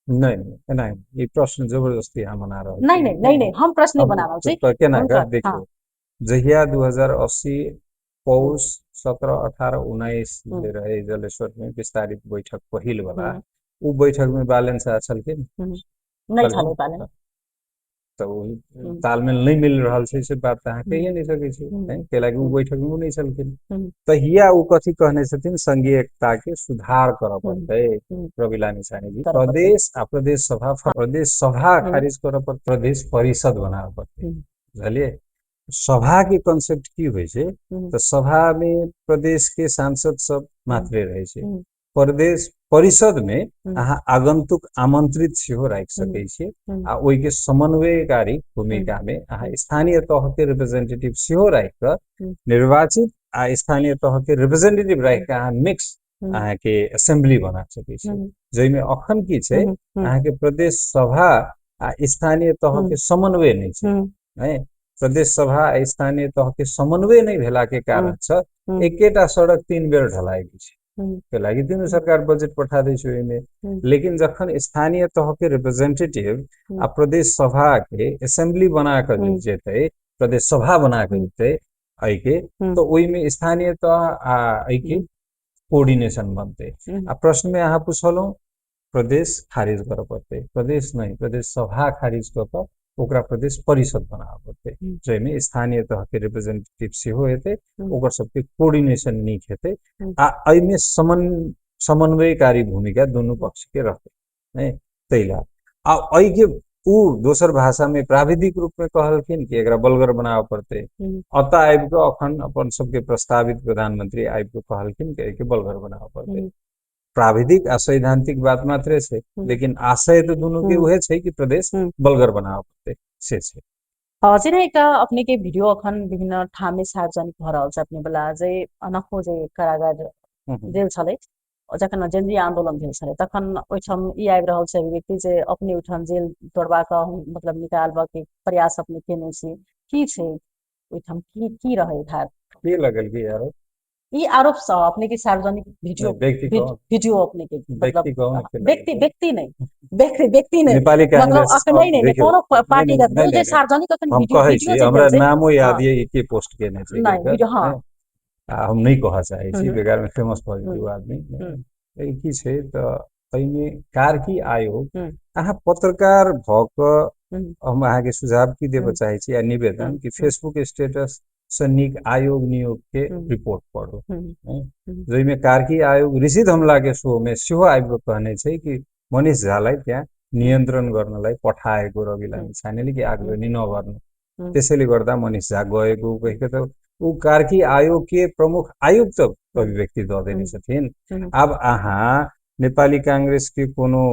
A: नहि नहि, एना ई प्रश्न जबरदस्ती अहाँ बना रहल।
B: नहि नहि नहि नहि, हम प्रश्न नहि बना रहल छी।
A: केना देखियौ, जहिया 2080 पौष 17 18 19 जे रहे जलेश्वर में विस्तारित बैठक पहिल वाला, ओ बैठक में बालेन शाह छलखिन?
B: नहि छलै बालेन।
A: तऽ ओ तालमेल नहि मिल रहल छै से बात तऽ अहाँ कहिए नहि सकै छी, कैलाकि ओ बैठक मे ओ नहि छलखिन। तहिया ओ कथी कहने छथिन? संघीयता के सुधार करऽ पड़तै रवि लामिछाने जी, प्रदेश आ प्रदेश सभा, प्रदेश सभा खारिज करऽ पड़तै, प्रदेश परिषद बनाबऽ पड़तै। बुझलियै? सभा के कॉन्सेप्ट की होइ छै? तऽ सभा मे प्रदेश के सांसद सब मात्रे रहै छै, प्रदेश परिषद मे अहाँ आगंतुक आमंत्रित सेहो राखि सकै छियै आ ओहिके समन्वयकारी भूमिका मे अहाँ स्थानीय तह के रिप्रेजेंटेटिव सेहो राखि कऽ निर्वाचित आ स्थानीय तह के रिप्रेजेंटेटिव राखि कऽ अहाँ मिक्स अहाँके असेंबली बना सकै छी। जाहिमे अखन की छै, अहाँके प्रदेश सभा आ स्थानीय तह के समन्वय नहि छै। नहि, प्रदेश सभा आ स्थानीय तह के समन्वय नहि भेला के कारण से एकेटा सड़क 3 बेर ढलाई गेल छै। लागि तीनू सरकार बजट पठा दै छै ओहिमे। लेकिन जखन स्थानीय तह के रिप्रेजेंटेटिव आ प्रदेश सभा के असेंबली बना कऽ जेतै, प्रदेश सभा बना कऽ जेतै एहिके, तऽ ओहिमे स्थानीय तह आ एहिके कोऑर्डिनेशन बनतै। आ प्रश्न में अहाँ पुछलहुँ प्रदेश खारिज करऽ पड़तै, प्रदेश नहि, प्रदेश सभा खारिज कऽ कऽ ओकरा प्रदेश परिषद बनाबऽ पड़तै, जाहिमे स्थानीय तहके रिप्रेजेंटेटिव सेहो हेतै, ओकर सबके कोऑर्डिनेशन नीक हेतै आ एहिमे समन्वयकारी भूमिका दुनू पक्षके रहतै। नहि, ताहि लए आ एहिके ओ दोसर भाषामे प्राविधिक रूपमे कहलखिन कि एकरा बलगर बनाबऽ पड़तै। एतऽ आबि कऽ अखन अपन सबके प्रस्तावित प्रधानमंत्री आबि कऽ कहलखिन कि एहिके बलगर बनाबऽ पड़तै। प्राविधिक आ सैद्धांतिक बात मात्रे छै, लेकिन आशय तऽ दुनू के उहे छै कि प्रदेश बलगर बनाबऽ पड़तै, से छै।
B: जेना एकटा अपने के वीडियो अखन विभिन्न ठाम में सार्वजनिक भऽ रहल छै अपने वाला, जे अनखो जे कारागार जेल छलै, जखन जेनजी आंदोलन भेल छलै तखन ओहिठाम ई आबि रहल छै अभिव्यक्ति जे अपने ओहिठाम जेल तोड़बा कऽ मतलब निकालबऽ के प्रयास अपने केने छी। की छै ओहिठाम, की की रहै धार
A: के लगल की आरोप?
B: ई आरोप सँ अपने के सार्वजनिक वीडियो वीडियो अपने के मतलब व्यक्ति व्यक्ति नहीं, व्यक्ति व्यक्ति नहीं,
A: नेपाली
B: मतलब अखन नहीं नहीं कोनो पार्टी का जे सार्वजनिक अखन
A: हम कहै छी, हमरा नामो याद ये के पोस्ट केने छै।
B: नहीं वीडियो, हां,
A: आ हम नहीं कहऽ चाहै छी, बेकार में फेमस भऽ जेतै आदमी। की छै तऽ एहिमे कार्की आयोग, अहाँ पत्रकार भऽ कऽ हम अहाँके सुझाव की देबऽ चाहै छी आ निवेदन कि फेसबुक स्टेटस से नीक आयोग नियोग के रिपोर्ट पढ़ू, जाहिमे कार्की आयोग ऋषि धमला के शो में सेहो आबि कऽ कहने छै कि मनीष झालाई त्यहाँ नियन्त्रण गर्नलाई पठाएको रवि लामिछानेले कि आगजनी नगर्नु, त्यसैले गर्दा मनीष झा गएको कहिके त ऊ कार्की आयोग के प्रमुख आयुक्त अभिव्यक्ति दऽ देने छथिन। आब अहाँ नेपाली कांग्रेस के कोनो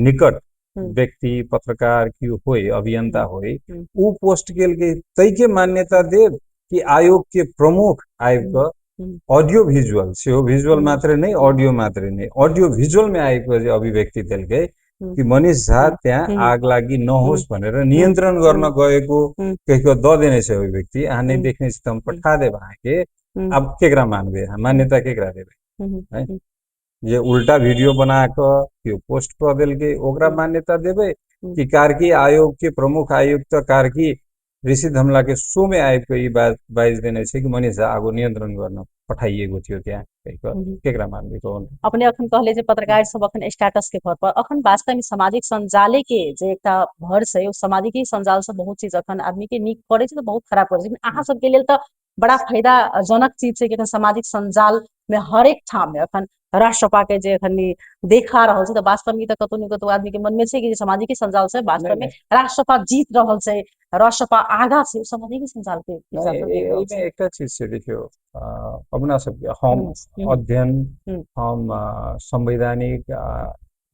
A: निकट व्यक्ति पत्रकार क्यों होय, अभियंता होय, ऊ पोस्ट केलकै तै के मान्यता देब कि आयोग के प्रमुख आबि कऽ ऑडियो विजुअल सेहो, विजुअल मात्रै नहि, ऑडियो मात्रै नहि, ऑडियो विजुअल में आबि कऽ जे अभिव्यक्ति देलकै कि मनीष झा त्यहाँ आग लागि नहोस् भनेर नियन्त्रण गर्न गएको कहिके दऽ देने छै अभिव्यक्ति। अहाँ नहि देखने छी तऽ हम पठा देब अहाँके। आब केकरा मानबै अहाँ, मान्यता केकरा देबै? जे उल्टा वीडियो बना कऽ केओ पोस्ट कऽ देलकै ओकरा मान्यता देबै कि कार्की आयोग के प्रमुख आयुक्त कार्की ऋषि धमला के शो में आबि कऽ ई बात बाजि देने छै कि मनीष झा आगू नियंत्रण गर्न पठाइएको थियो त्यहाँ कहिके, केकरा मानबै कहू?
B: अपने अखन कहले जे पत्रकार सब अखन स्टेटस के भर पर, अखन वास्तव में सामाजिक संजाले के जे एकटा भर छै, ओ सामाजिक संजाल से बहुत चीज अखन आदमी के नीक करै छै तऽ बहुत खराब करै छै। अहाँ सबके लेल तऽ बड़ा फायदाजनक चीज छै कि अखन सामाजिक संजाल में हरेक ठाम में अखन राष्ट्रपा के जे अखन देखा रहल छै, तऽ वास्तव में तऽ कतौ ने कतौ आदमी के मन में छै कि सामाजिक संजाल से वास्तव में राष्ट्रपा जीत रहल छै, राष्ट्रपा आगा छै, सामाजिक संजाल के हिसाब से देख रहल छै।
A: एकटा चीज छै, देखियौ अपना सबके हम अध्ययन हम संवैधानिक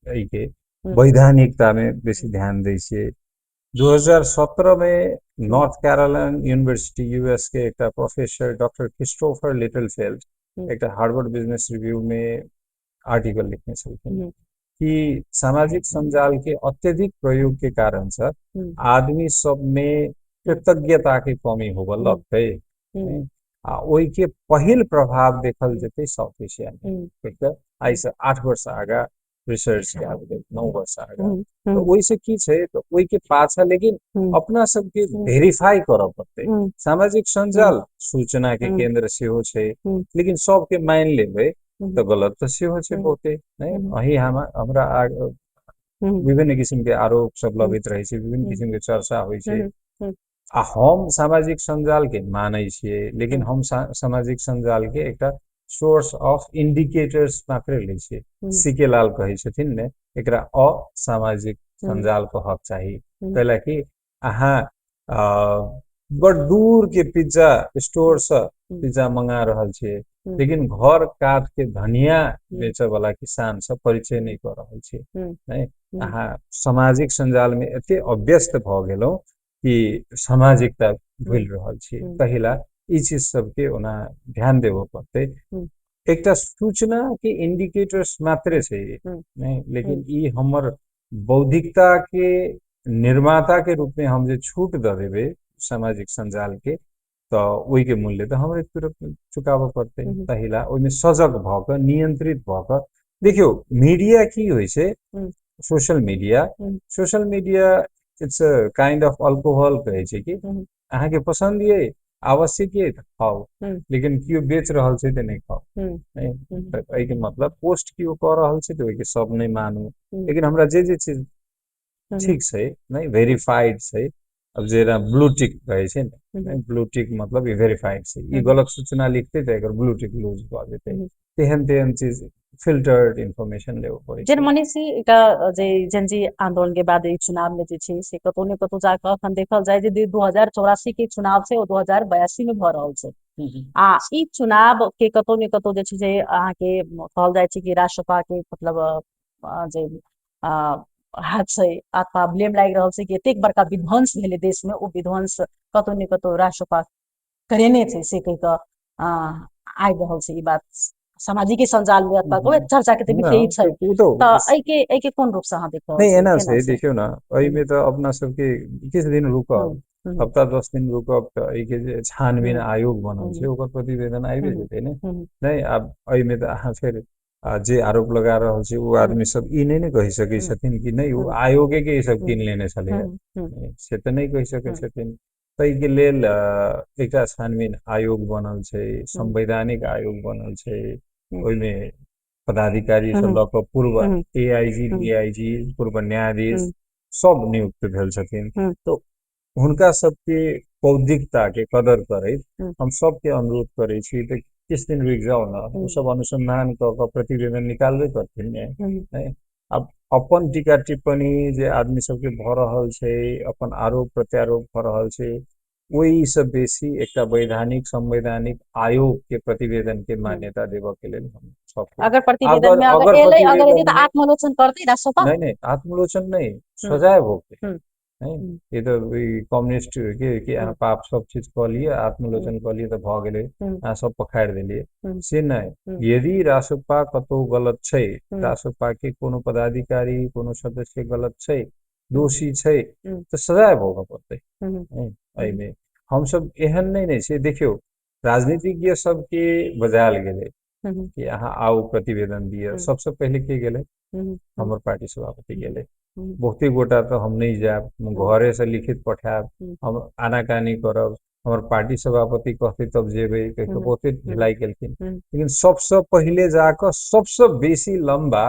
A: एहिके वैधानिकता में बेसी ध्यान दै छियै। 2017 में नॉर्थ कैरोलिना यूनिवर्सिटी यूएस के एकटा प्रोफेसर डॉक्टर क्रिस्टोफर लिटलफेल्ड एकटा हार्वर्ड बिजनेस रिव्यू में आर्टिकल लिखने छलखिन कि सामाजिक संजाल के अत्यधिक प्रयोग के कारण से आदमी सब में कृतज्ञता के कमी होबऽ लगतै आ ओहि के पहिल प्रभाव देखल जेतै साउथ एशिया में। आइ से 8 वर्ष आगा रिसर्च के आबि 9 वर्ष आगा, तऽ ओहिसँ की छै तऽ ओहिके पाछा लेकिन अपना सबके वेरीफाई करऽ पड़तै। सामाजिक संजाल सूचना के केंद्र सेहो छै, लेकिन सबके मानि लेबै तऽ गलत तऽ सेहो छै बहुते। नहि, अही हमरा विभिन्न किसिम के आरोप सब लगैत रहै छै, विभिन्न किसिम के चर्चा होइ छै आ हम सामाजिक सञ्जाल के मानै छियै, लेकिन हम सामाजिक सञ्जाल के एकटा सोर्स ऑफ इंडिकेटर्स मात्रे लै छियै। सी के लाल कहै छथिन ने, एकरा असामाजिक सञ्जाल कहक चाही, कैला कि अहाँ बड़ दूर के पिज्जा स्टोर से पिज्जा मंगा रहल छियै, लेकिन घर कात के धनिया बेचऽ वाला किसान से परिचय नहि कऽ रहल छियै। नहि, अहाँ सामाजिक सञ्जाल मे एते अभ्यस्त भऽ गेलहुँ कि सामाजिकता भूलि रहल छी। तहिला ई चीज सबके ओना ध्यान देबऽ पड़तै। एकटा सूचना के इंडिकेटर्स मात्रे छै नहि, लेकिन ई हमर बौद्धिकता के निर्माता के रूप में हम जे छूट दऽ देबै सामाजिक सञ्जाल के, तऽ ओहिके मूल्य तऽ हमरे तुरंत चुकाबऽ पड़तै। तहिला ओहिमे सजग भऽ कऽ, नियंत्रित भऽ कऽ देखियौ, मीडिया की होइ छै, social media, social media it's a kind of alcohol कहै छै कि अहाँके पसन्द ये, आवश्यक ये तऽ खाउ, लेकिन केओ बेच रहल छै तऽ नहि खाउ। तऽ एहिके मतलब पोस्ट केओ कऽ रहल छै तऽ ओहिके सब नहि मानू, लेकिन हमरा जे जे चीज ठीक छै, नहि वेरीफाइड छै, अब जेना ब्लू टिक कहै छै ने, ब्लू टिक मतलब ई वेरीफाइड छै, ई गलत सूचना लिखतै तऽ एकर ब्लू टिक लूज भऽ जेतै, तेहन तेहन चीज फिल्टर्ड इन्फॉर्मेशन लेबऽ पड़ै
B: छै। जेना मनीषी, एकटा जे जेनजी आंदोलन के बाद ई चुनाव में जे छै से कतौ ने कतौ जाकऽ अखन देखल जाय जे 2084 के चुनाव छै ओ 2082 में भऽ रहल छै, आ ई चुनाव के कतौ ने कतौ जे छै से अहाँके कहल जाइ छै कि राष्ट्रपा के मतलब जे हाथ छै अथवा ब्लेम लागि रहल छै कि एतेक बड़का विध्वंस भेलै देश में, ओ विध्वंस कतौ ने कतौ राष्ट्रपा करेने छै से कहि कऽ आबि रहल छै ई बात सामाजिक सञ्जाल में अथवा कोइ चर्चा के तऽ विषय छै, तऽ एहिके एहिके कोन रूप से अहाँ देख रहल
A: नहि एना छै। देखियौ ने, एहिमे तऽ अपना सबके किछु दिन रुकब, हप्ता 10 दिन रुकब तऽ एहिके जे छानबीन आयोग बनल छै ओकर प्रतिवेदन आबि जेतै ने। नहि, आब एहिमे तऽ अहाँ फेर जे आरोप लगा रहल छै ओ आदमी सब ई नहि ने कहि सकै छथिन कि नहि ओ आयोगे के ई सब कीन लेने छलैया, से तऽ नहि कहि सकै छथिन। ताहिके लेल एकटा छानबीन आयोग बनल छै, संवैधानिक आयोग बनल छै, ओहिमे पदाधिकारी से लऽ कऽ पूर्व एआईजी, डीआईजी, पूर्व न्यायाधीश सब नियुक्त भेल छथिन। तऽ हुनका सबके बौद्धिकता के कदर करैत हम सबके अनुरोध करै छी तऽ किछु दिन रुकि जाउ ने, ओ सब अनुसंधान कऽ कऽ प्रतिवेदन निकालबे करथिन ने। नहि, आब अपन टीका टिप्पणी जे आदमी सबके भऽ रहल छै, अपन आरोप प्रत्यारोप भऽ रहल छै, ओहिसँ बेसी एकटा वैधानिक संवैधानिक आयोग के प्रतिवेदन के मान्यता देबऽ के लेल हम सबके
B: अगर प्रतिवेदन में अगर एलै, अगर एलै तऽ आत्मलोचन करतै रासोपा?
A: नहि नहि, आत्मलोचन नहि, सजाय भोगतै। नहीं, ई तऽ ई कम्युनिस्ट के कि अहाँ पाप सब चीज कऽ लिअ, आत्मलोचन कऽ लिअ तऽ भऽ गेलै, अहाँ सब पखाड़ि देलियै, से नहि। यदि रासोपा कतहु गलत छै, रासोपा के कोनो पदाधिकारी कोनो सदस्य गलत छै, दोषी छै, तऽ सजाय भोगऽ पड़तै। एहिमे हमसब एहन नहि ने छै। देखियौ, राजनीतिज्ञ सबके बजायल गेलै कि अहाँ आउ प्रतिवेदन दिअ। सबसँ पहिले के गेलै? हमर पार्टी सभापति गेलै। बहुते गोटा तऽ हम नहि जायब, हम घरे से लिखित पठायब, हम आनाकानी करब, हमर पार्टी सभापति कहतै तब जेबै कहि कऽ बहुते ढिलाई केलखिन, लेकिन सबसँ पहिले जाकऽ सबसँ बेसी लम्बा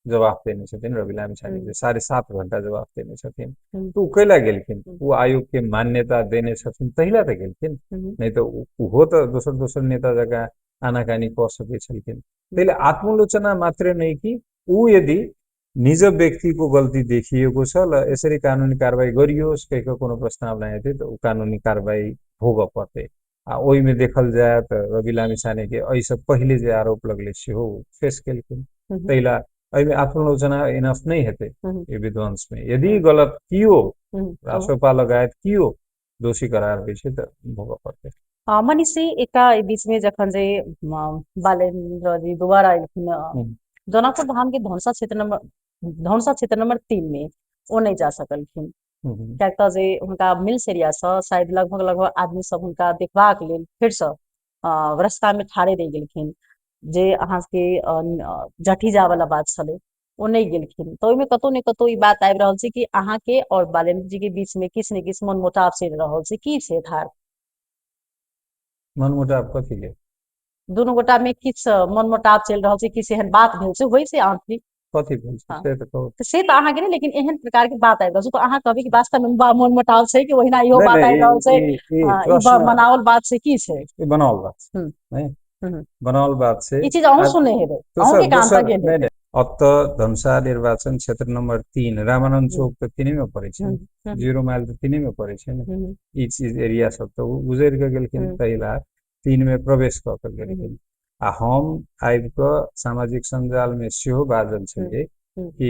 A: जवाब देने छथिन रवि लामिछाने, जे 7.5 घंटा जवाब देने छथिन। तऽ ओ कैला गेलखिन? ओ आयोग के मान्यता देने छथिन तहिला तऽ गेलखिन, नहि तऽ ओहो तऽ दोसर दोसर नेता जकाँ आनाकानी कऽ सकै छलखिन। ताहि लए आत्मलोचना मात्रे नहि कि ओ यदि निज व्यक्तिको गल्ती देखिएको छ ल यसरी कानुनी कारवाही गरियोस् कहि कऽ कोनो प्रस्तावना हेतै तऽ ओ कानुनी कारवाही भोगऽ पड़तै। आ ओहिमे देखल जाय तऽ रवि लामिछानेके एहिसँ पहिले जे आरोप लगलै सेहो फेस केलखिन। ताहि लए एहिमे आत्मलोचना इनफ नहि हेतै। ई विध्वंसमे यदि गलत कियो रासोपा लगायत कियो दोषी करार होइ छै तऽ भोगऽ पड़तै।
B: मनीषी, एकटा एहि बीचमे जखन जे बालेन्द्र जी दोबारा एलखिन जनकपुर धाम के धनुषा क्षेत्र नंबर, धनुषा क्षेत्र नंबर 3 में ओ नहि जा सकलखिन, कियाक तऽ जे हुनका मिल्स एरिया सँ शायद लगभग लगभग आदमी सब हुनका देखबाक लेल फेरसँ रस्ता में ठाढ़े रहि गेलखिन, जे अहाँके जठी जावला बात छलै ओ नहि गेलखिन। तऽ ओहिमे कतौ ने कतौ ई बात आबि रहल छै कि अहाँके और बालेन्द्र जी के बीच में किछु ने किछु मनमुटाव चलि रहल छै, की छै यथार्थ?
A: मनमुटाव कथी के?
B: दुनू गोटा में किछु मनमुटाव चलि रहल छै, किछु एहन बात भेल छै, होइ छै आंतरिक।
A: कथी भेल छै से तऽ कहू।
B: से तऽ अहाँके नहि, लेकिन एहन प्रकार के बात आबि रहल छै तऽ अहाँ कहबै कि वास्तव में मनमुटाव छै कि ओहिना इहो बात आबि रहल छै, ई बनाओल बात छै, की छै?
A: ई बनाओल बात छै, नहि बनाओल बात छै।
B: ई चीज अहूँ सुनने हेबै, अहूँ के कान तक गेल।
A: नहि नहि, एतऽ धनुषा निर्वाचन क्षेत्र नंबर 3 रामानंद चौक तऽ तीने में पड़ै छै, 0 माइल तऽ तीने में पड़ै छै ने, ई चीज एरिया सब तऽ ओ गुजरि कऽ गेलखिन, ताहि ला 3 में प्रवेश कऽ कऽ गेलखिन। आ हम आबि कऽ सामाजिक सञ्जाल में सेहो बाजल छलियै कि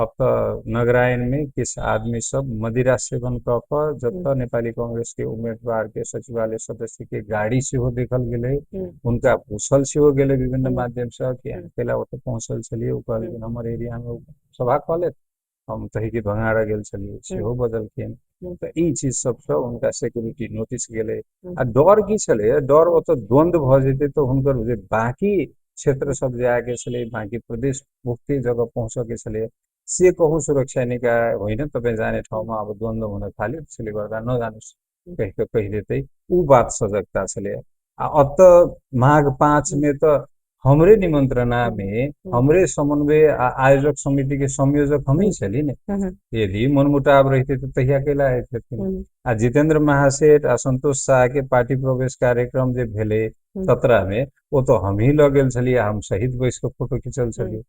A: एतऽ नगरायण में किछु आदमी सब मदिरा सेवन कऽ कऽ जतऽ नेपाली कांग्रेस के उम्मीदवार के सचिवालय सदस्य के गाड़ी सेहो देखल गेलै, हुनका पूछल सेहो गेलै विभिन्न माध्यम से कि अहाँ कैला ओतऽ पहुँचल छलियै, ओ कहलखिन हमर एरिया में सभा कऽ लेत, हम तही के भंगारा गेल छलियै, सेहो बजलखिन। तऽ ई चीज सबसँ हुनका सिक्योरिटी नोटिस गेलै। आ डर की छलै, डर ओतऽ द्वंद्व भऽ जेतै तऽ हुनकर जे बाकी क्षेत्र सब जायके छलै, बाँकी प्रदेश बहुते जगह पहुँचऽके छलै, से कहू सुरक्षा निकाय होइन तपाईँ जाने ठाउँमा अब द्वन्द्व हुन थाल्यो त्यसले गर्दा नजानुहोस् कहि कऽ कहि देतै, ऊ बात सजगता छलै। आ अतऽ माघ 5 में तऽ हमरे निमंत्रणा में हमरे समन्वय आ आयोजक समिति के संयोजक हमही छली ने, यदि मनमुटाव रहिते तऽ तहिया कैला आबि। आ जितेंद्र महासेठ आ संतोष शाह के पार्टी प्रवेश कार्यक्रम जे भेलै 17 में, ओ तऽ हमही लऽ गेल छलियै, हम सहित बैस कऽ फोटो खिंचल छलियै,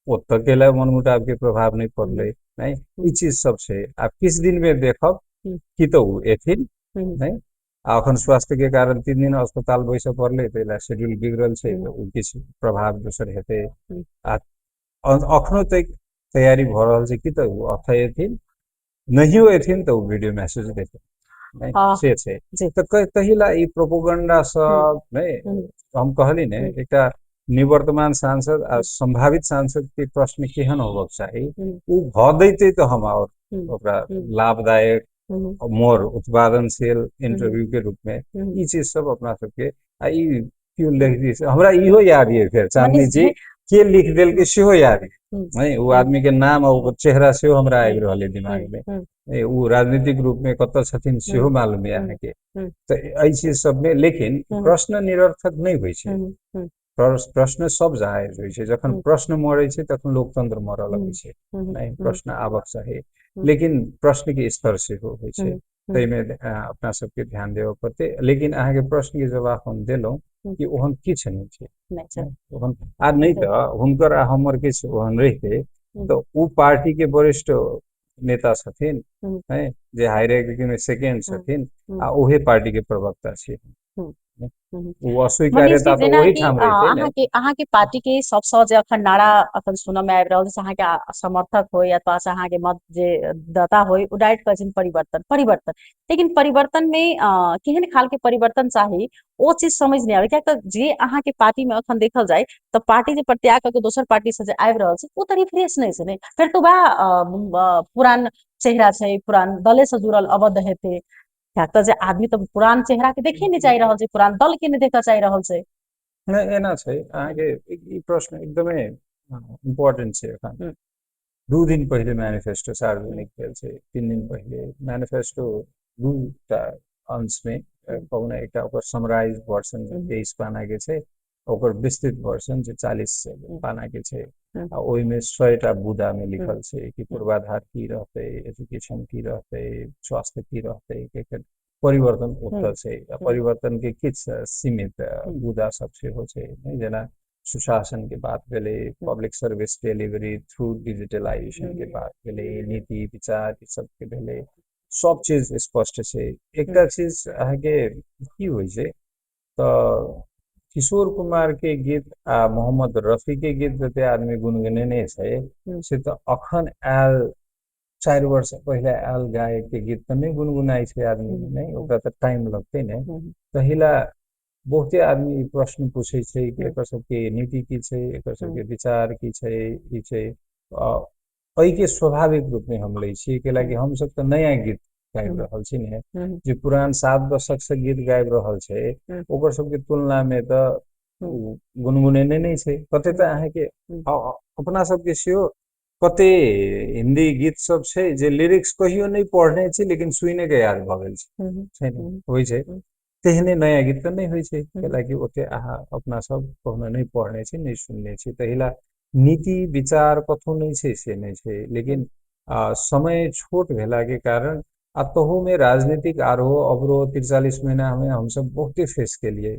A: ओतऽ कैला मनमुटाव के प्रभाव नहि पड़लै? नहि, ई चीज सब छै। आ किछु दिन में देखब कि तऽ ओ एथिन नहि, आ अखन स्वास्थ्य के कारण 3 दिन अस्पताल बैसऽ पड़लै, ताहि लए शेड्यूल बिगड़ल छै, तऽ ओ किछु प्रभाव दोसर हेतै। आ अखनो तक तैयारी भऽ रहल छै कि तऽ ओ अतऽ एथिन, नहियो एथिन तऽ ओ वीडियो मैसेज देथिन, से छै। तऽ ताहि ला ई प्रोपोगंडा सब नहि, हम कहली ने एकटा निवर्तमान सांसद आ संभावित सांसद के प्रश्न केहन होबक चाही, ओ भऽ दैते तऽ हम आओर ओकरा लाभदायक मोर उत्पादनशील इंटरव्यू के रूप में ई चीज सब अपना सबके। आ ई केओ लिख दी, हमरा इहो याद ये, फेर चांदनी जी के लिख देलकै सेहो याद ये, नहीं ओ आदमी के नाम आ ओकर चेहरा सेहो हमरा आबि रहल है दिमाग में, ओ राजनीतिक रूप में कतऽ छथिन सेहो मालूम है अहाँके। तऽ एहि चीज सबमे लेकिन प्रश्न निरर्थक नहि होइ छै, प्रश्न सब जायज होइ छै। जखन प्रश्न मरै छै तखन लोकतंत्र मरऽ लगै छै, नहि प्रश्न आबक चाही, लेकिन प्रश्न के स्तर सेहो होइ छै, ताहिमे अपना सबके ध्यान देबऽ पड़तै। लेकिन अहाँके प्रश्न के जवाब हम देलहुँ कि ओहन किछु नहि छै, ओहन आ नहि तऽ हुनकर आ हमर किछु ओहन रहितै तऽ ओ पार्टी के वरिष्ठ नेता छथिन जे हायरार्की में सेकेंड छथिन आ ओहे पार्टी के प्रवक्ता छै, ओ अस्वीकार्यता तऽ ओहिठाम रहितै ने।
B: अहाँके पार्टी के सबसँ जे अखन नारा अखन सुनऽ मे आबि रहल छै, अहाँके समर्थक होय अथवा अहाँके मत जे दाता होय, ओ डायरेक्ट कहै छथिन परिवर्तन परिवर्तन। लेकिन परिवर्तन मे केहन खाल के परिवर्तन चाही ओ चीज समझ नहि आबै, कियाक तऽ जे अहाँके पार्टी मे अखन देखल जाय तऽ पार्टी जे प्रत्याग कऽ के दोसर पार्टी से जे आबि रहल छै ओ तऽ रिफ्रेश नहि छै ने, फेर तऽ वएह पुरान चेहरा छै, पुरान दले से जुड़ल अबद्ध हेतै। कियाक तऽ जे आदमी तऽ पुरान चेहरा के देखे नहि चाहि रहल छै, पुरान दल के नहि देखऽ चाहि रहल छै।
A: नहि एना छै, अहाँके ई प्रश्न एकदमै इम्पोर्टेंट छै। एखन 2 दिन पहिले मैनिफेस्टो सार्वजनिक भेल छै, 3 दिन पहिले मैनिफेस्टो 2टा अंश में कहू ने, एकटा ओकर समराइज वर्जन 23 पाना के छै, ओकर विस्तृत वर्जन जे 40 पाना के छै, आ ओहिमे 100टा बुदा में लिखल छै कि पूर्वाधार की रहतै, एजुकेशन की रहतै, स्वास्थ्य की रहतै, के परिवर्तन ओतऽ छै। परिवर्तन के किछु सीमित बुदा सब सेहो छै, जेना सुशासन के बात भेलै, public service delivery through digitalization के बात भेलै, नीति विचार ई सब के भेलै, सब चीज स्पष्ट छै। एकटा चीज अहाँके की होइ छै तऽ किशोर कुमार के गीत आ मोहम्मद रफी के गीत जते आदमी गुनगुनेने छै से तऽ अखन आयल 4 वर्ष पहिले आयल गायक के गीत तऽ नहि गुनगुनाइ छै आदमी, नहि ओकरा तऽ टाइम लगतै ने। तहिला बहुते आदमी ई प्रश्न पूछै छै कि एकर सबके नीति की छै, एकर सबके विचार की छै, ई छै। एहिके स्वाभाविक रूपमे हम लै छियै, कैलाकि हमसब तऽ नया गीत गाबि रहल छी ने, जे पुरान 7 दशक से गीत गाबि रहल छै ओकर सबके तुलनामे तऽ गुनगुनेने नहि छै कते। तऽ अहाँके अपना सबके सेहो कते हिन्दी गीत सब छै जे लिरिक्स कहियो नहि पढ़ने छी लेकिन सुने के याद भऽ गेल छै, छै ने, होइ छै। तेहने नया गीत तऽ नहि होइ छै, कैलाकि ओते अहाँ अपना सब कहुना नहि पढ़ने छी, नहि सुनने छी, तहिला नीति विचार कतहु नहि छै से नहि छै। लेकिन समय छोट भेलाके कारण आ तहूमे राजनीतिक आरोह अवरोह 43 महीनामे हमसब बहुते फेस केलियै।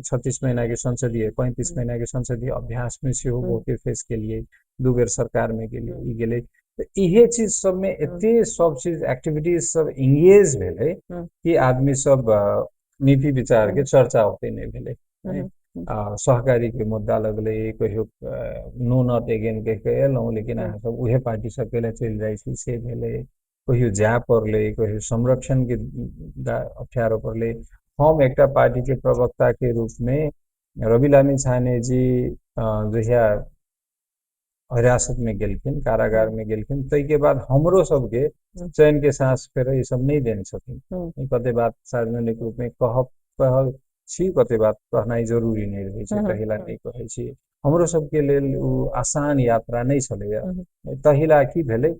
A: 36 महीनाके संसदीय, 35 महीनाके संसदीय अभ्यासमे सेहो बहुते फेस केलियै। 2 बेर सरकारमे गेलियै, ई गेलै। तऽ इहे चीज सबमे एते सब चीज एक्टिविटीज सब इंगेज भेलै कि आदमी सब नीति विचार के चर्चा ओते नहि भेलै। सहकारी के मुद्दा लगलै, कहियो नो not again कहि के एलहुँ, लेकिन अहाँ सब उहे पार्टी सब के चलि जाइ छी से भेलै। कहियो जाय पड़लै, कहियो संरक्षण के अप्ठ्यारो पड़लै। हम एकटा पार्टी के प्रवक्ता के रूप में रवि लामिछाने जी जहिया हिरासत में गेलखिन, कारागार में गेलखिन, ताहिके बाद हमरो सबके चैन के सांस फेर ई सब नहि देने छथिन। कते बात सार्वजनिक रूप में कहल छी, कते बात कहनाइ जरूरी नहि रहै छै, तहिला नहि कहै छी। हमरो सबके लेल ओ आसान यात्रा नहि छलैया। तहिला की भेलै,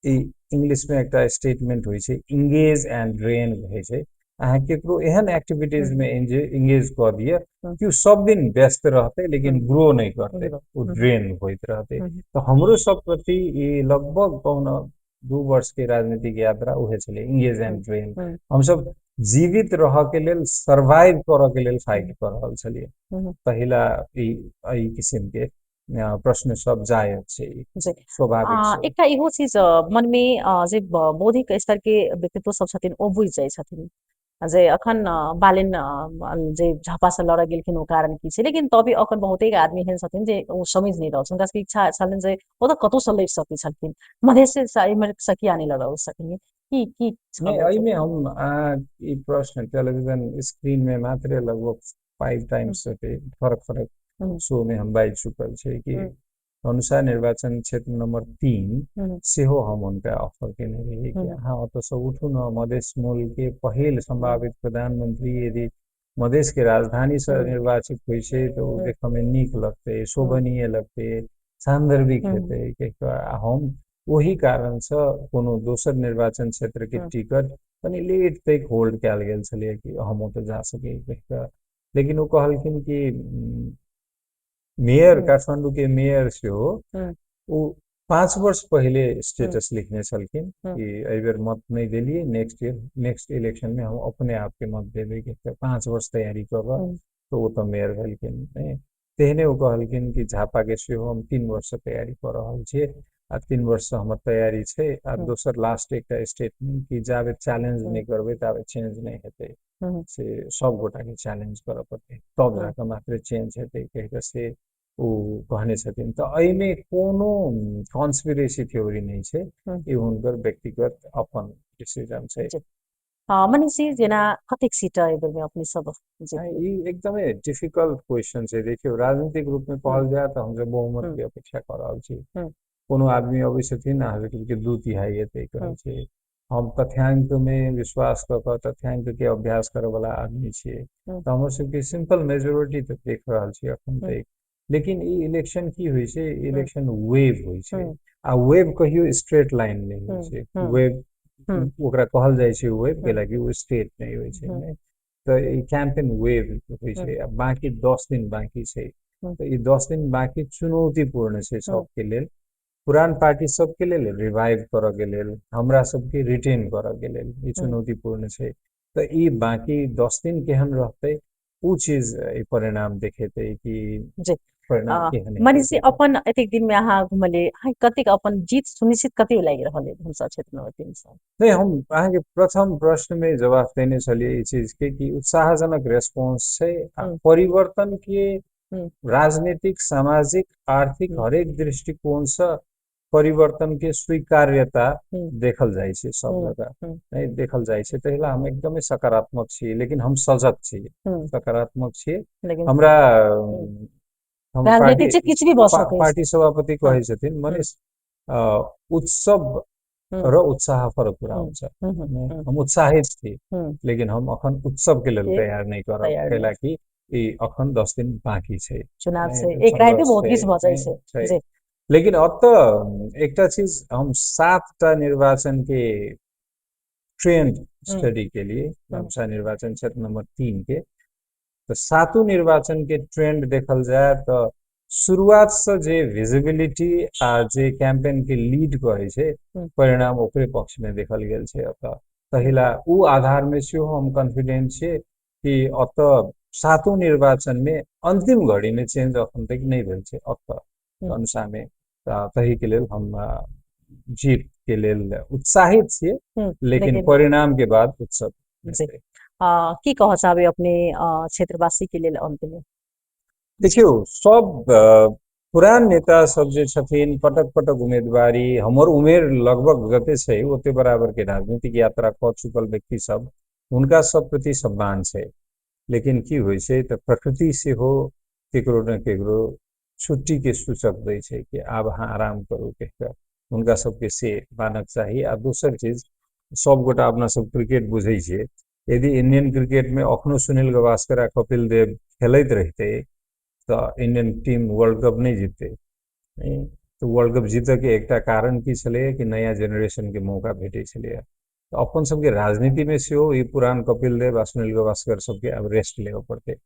A: ई इंग्लिश में एकटा स्टेटमेंट होइ छै, इंगेज एंड ड्रेन होइ छै। अहाँ केकरो एहन एक्टिविटीज में इंगेज कऽ दिअ कि ओ सब दिन व्यस्त रहतै लेकिन ग्रो नहि करतै, ओ ड्रेन होइत रहतै। तऽ हमरो सब प्रति ई लगभग 1.75 वर्ष के राजनीतिक यात्रा उहे छलै, इंगेज एंड ड्रेन। हमसब जीवित रहऽ के लेल, सर्वाइव करऽ के लेल फाइट कऽ रहल छलियै। पहिला ई एहि किसिम के प्रश्न सब जायज छै, स्वाभाविक।
B: एकटा इहो चीज मनमे जे बौद्धिक स्तर के व्यक्तित्व सब छथिन ओ बुझि जाइ छथिन जे अखन बालेन जे झापासँ लड़ऽ गेलखिन ओ कारण की छै, लेकिन तभी अखन बहुते आदमी एहन छथिन जे ओ समझि नहि रहल छै। हुनका सबके इच्छा छलनि जे ओ तऽ कतहुसँ लड़ि सकै छलखिन, मधेशसँ इम्हरसँ किया नहि लड़ऽ सकखिन? की की
A: नहि, एहिमे हम ई प्रश्न टेलीविजन स्क्रीन में मात्रे लगभग 5 टाइम्स फरक फरक शो में हम बाजि चुकल छै कि धनुषा निर्वाचन क्षेत्र नंबर 3 सेहो हम हुनका ऑफर केने रहियै कि अहाँ ओतऽसँ उठू ने, मधेश मूल के पहिल संभावित प्रधानमंत्री यदि मधेश के राजधानी से निर्वाचित होइ छै तऽ ओ देखऽ में नीक लगतै, शोभनीय लगतै, सान्दर्भिक हेतै। हम ओहि कारणसँ कोनो दोसर निर्वाचन क्षेत्र के टिकट कनि लेट तक होल्ड कयल गेल छलै कि हम ओतऽ जा सकी कहिकऽ। लेकिन ओ कहलखिन कि मेयर, काठमांडू के मेयर सेहो ओ 5 वर्ष पहिले स्टेटस लिखने छलखिन कि एहि बेर मत नहि देलियै, नेक्स्ट ईयर नेक्स्ट इलेक्शन में हम अपने आप के मत देबै, 5 वर्ष तैयारी कऽ कऽ तऽ ओ तऽ मेयर भेलखिन। नहि तेहने ओ कहलखिन कि झापा के सेहो हम 3 वर्ष तैयारी कऽ रहल छियै आ 3 वर्ष हमर तैयारी छै। आ दोसर लास्ट एकटा स्टेटमेंट कि जाबे चैलेंज नहि करबै ताबे चेंज नहि हेतै, से सब गोटा के चैलेंज करऽ पड़तै तब जाकऽ मात्र चेंज हेतै कहिकऽ से ओ कहने छथिन। तऽ एहिमे कोनो कॉन्स्पिरेसी थ्योरी नहि छै, ई हुनकर व्यक्तिगत अपन डिसीजन छै।
B: मनीषी, जेना कतेक सीट एहि बेरमे अपने सब?
A: ई एकदमै डिफिकल्ट क्वेश्चन छै। देखियौ, राजनीतिक रूपमे कहल जाय तऽ हमसब बहुमत के अपेक्षा कऽ रहल छी। कोनो आदमी अबै छथिन अहाँ सबके 2/3 एतै कहै छै। हम तथ्यांक मे विश्वास कऽ कऽ तथ्यांक के अभ्यास करऽ वाला आदमी छियै, तऽ हमर सबके सिंपल मेजोरिटी तऽ देख रहल छियै अखन तक। लेकिन ई इलेक्शन की होइ छै, इलेक्शन वेव होइ छै, आ वेव कहियो स्ट्रेट लाइन नहि होइ छै। वेव ओकरा कहल जाइ छै वेव, कैलाकि ओ स्ट्रेट नहि होइ छै। तऽ ई कैंपेन वेव होइ छै। आ बाकी 10 दिन बाकी छै, तऽ ई 10 दिन बाकी चुनौतीपूर्ण छै सबके लेल, पुरान पार्टी सबके लेल रिवाइव करऽ के लेल, हमरा सबके रिटेन करऽ के लेल ई चुनौतीपूर्ण छै। तऽ ई बाकी 10 दिन केहन रहतै ओ चीज ई परिणाम देखेतै कि परिणाम केहन।
B: मनीषी, अपन एतेक दिन में अहाँ घुमलियै, अहाँ कतेक अपन जीत सुनिश्चित कतेक लागि रहल है धनुषा क्षेत्र नंबर 3 से?
A: नहि, हम अहाँके प्रथम प्रश्न में जवाब देने छलियै ई चीज के कि उत्साहजनक रेस्पॉन्स छै आ परिवर्तन के राजनीतिक, सामाजिक, आर्थिक हरेक दृष्टिकोण से परिवर्तन के स्वीकार्यता देखल जाइ छै सब जगह, नहि देखल जाइ छै। तहिला हम एकदमै सकारात्मक छी, लेकिन हम सजग छी, सकारात्मक छी। हमरा पार्टी सभापति कहै छथिन, मनीष उत्सव र उत्साह फरक कुरा हुन्छ। हम उत्साहित छी, लेकिन हम अखन उत्सव के लेल तैयार नहि करब, कैलाकि ई अखन 10 दिन बाँकी छै,
B: चुनाव छै, एक राति बहुत किछु भऽ जाइ छै।
A: लेकिन अब तऽ एकटा चीज, हम 7टा निर्वाचन के ट्रेंड स्टडी के लिए धनुषा निर्वाचन क्षेत्र नंबर 3 के, तऽ 7 निर्वाचन के ट्रेंड देखल जाय तऽ शुरुआत से जे विजिबिलिटी आ जे कैंपेन के लीड करै छै, परिणाम ओकरे पक्ष में देखल गेल छै। एतऽ तहिला ओ आधारमे सेहो हम कॉन्फिडेंट छियै कि एतऽ सातों निर्वाचनमे अंतिम घड़ीमे चेंज अखन तक नहि भेल छै एतऽ धनुषामे। तऽ ताहिके लेल हम जीत के लेल उत्साहित छियै, लेकिन परिणाम के बाद उत्सव।
B: की कहऽ चाहबै अपने क्षेत्रवासी के लेल अंतमे?
A: देखियौ, सब पुरान नेता सब जे छथिन पटक पटक उम्मीदवारी, हमर उमेर लगभग जते छै ओते बराबर के राजनीतिक यात्रा कऽ चुकल व्यक्ति सब, हुनका सब प्रति सम्मान छै। लेकिन की होइ छै तऽ प्रकृति सेहो केकरो ने केकरो छुट्टी के सूचक दै छै कि आब अहाँ आराम करू कहि कऽ, हुनका सबके से मानक चाही। आ दोसर चीज, सबगोटा अपना सब क्रिकेट बुझै छियै, यदि इंडियन क्रिकेट में अखनो सुनील गावस्कर आ कपिल देव खेलैत रहितै तऽ इंडियन टीम वर्ल्ड कप नहि जीततै। तऽ वर्ल्ड कप जीतऽके एकटा कारण की छलैए कि नया जेनरेशनके मौका भेटै छलैए। तऽ अपन सबके राजनीतिमे सेहो ई पुरान कपिल देव आ सुनील गावस्कर सबके आब रेस्ट लेबऽ पड़तै।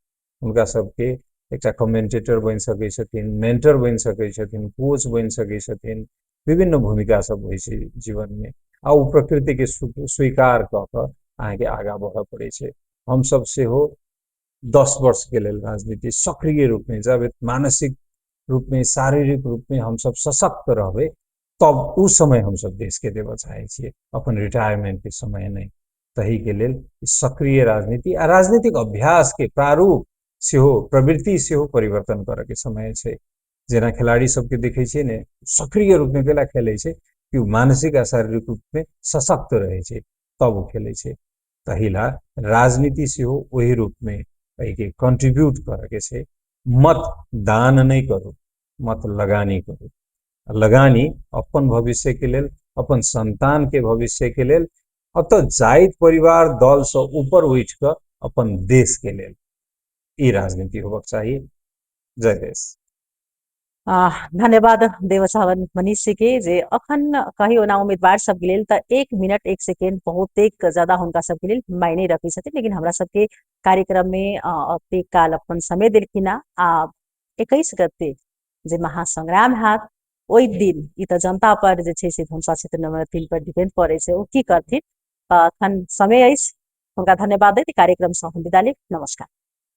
A: हुनका सबके एकटा कमेंटेटर बनि सकै छथिन, मेंटर बनि सकै छथिन, कोच बनि सकै छथिन, विभिन्न भूमिका सब होइ छै जीवनमे आ ओ प्रकृतिके स्वीकार कऽ कऽ अहाँके आगाँ बढ़ऽ पड़ै छै। हमसब सेहो 10 वर्षके लेल राजनीति सक्रिय रूपमे, जब मानसिक रूपमे शारीरिक रूपमे हमसब सशक्त रहबै तब ओ समय हमसब देशके देबऽ चाहै छियै, अपन रिटायरमेंटके समय नहि। ताहिके लेल सक्रिय राजनीति आ राजनीतिक अभ्यासके प्रारूप सेहो, प्रवृत्ति सेहो परिवर्तन करऽके समय छै। जेना खिलाड़ी सबके देखै छियै ने, सक्रिय रूपमे केला खेलै छै कि ओ मानसिक आ शारीरिक रूपमे सशक्त रहै छै तब ओ खेलै छै। तहिला राजनीति सेहो ओहि रूपमे एहिके कंट्रीब्यूट करऽके छै। मत दान नहि करू, मत लगानी करू। लगानी अपन भविष्यके लेल, अपन संतानके भविष्यके लेल, अतः जाइत परिवार दलसँ ऊपर उठि कऽ अपन देशके लेल ई राजनीति होबक चाही। जय देश।
B: धन्यवाद देवसावन मनीष जी के, जे अखन कही ओना उम्मीदवार सबके लेल तऽ 1 मिनट 1 सेकेंड बहुतेक ज्यादा हुनका सबके लेल मायने रखै छथिन, लेकिन हमरा सबके कार्यक्रम में अतेक काल अपन समय देलखिन। आ 21 गते जे महासंग्राम हैत ओहि दिन ई तऽ जनता पर जे छै से धनुषा क्षेत्र नंबर 3 पर डिपेंड पड़ै छै ओ की करथिन। अखन समय अछि, हुनका धन्यवाद दैत कार्यक्रम सँ हम विदा लेब। नमस्कार।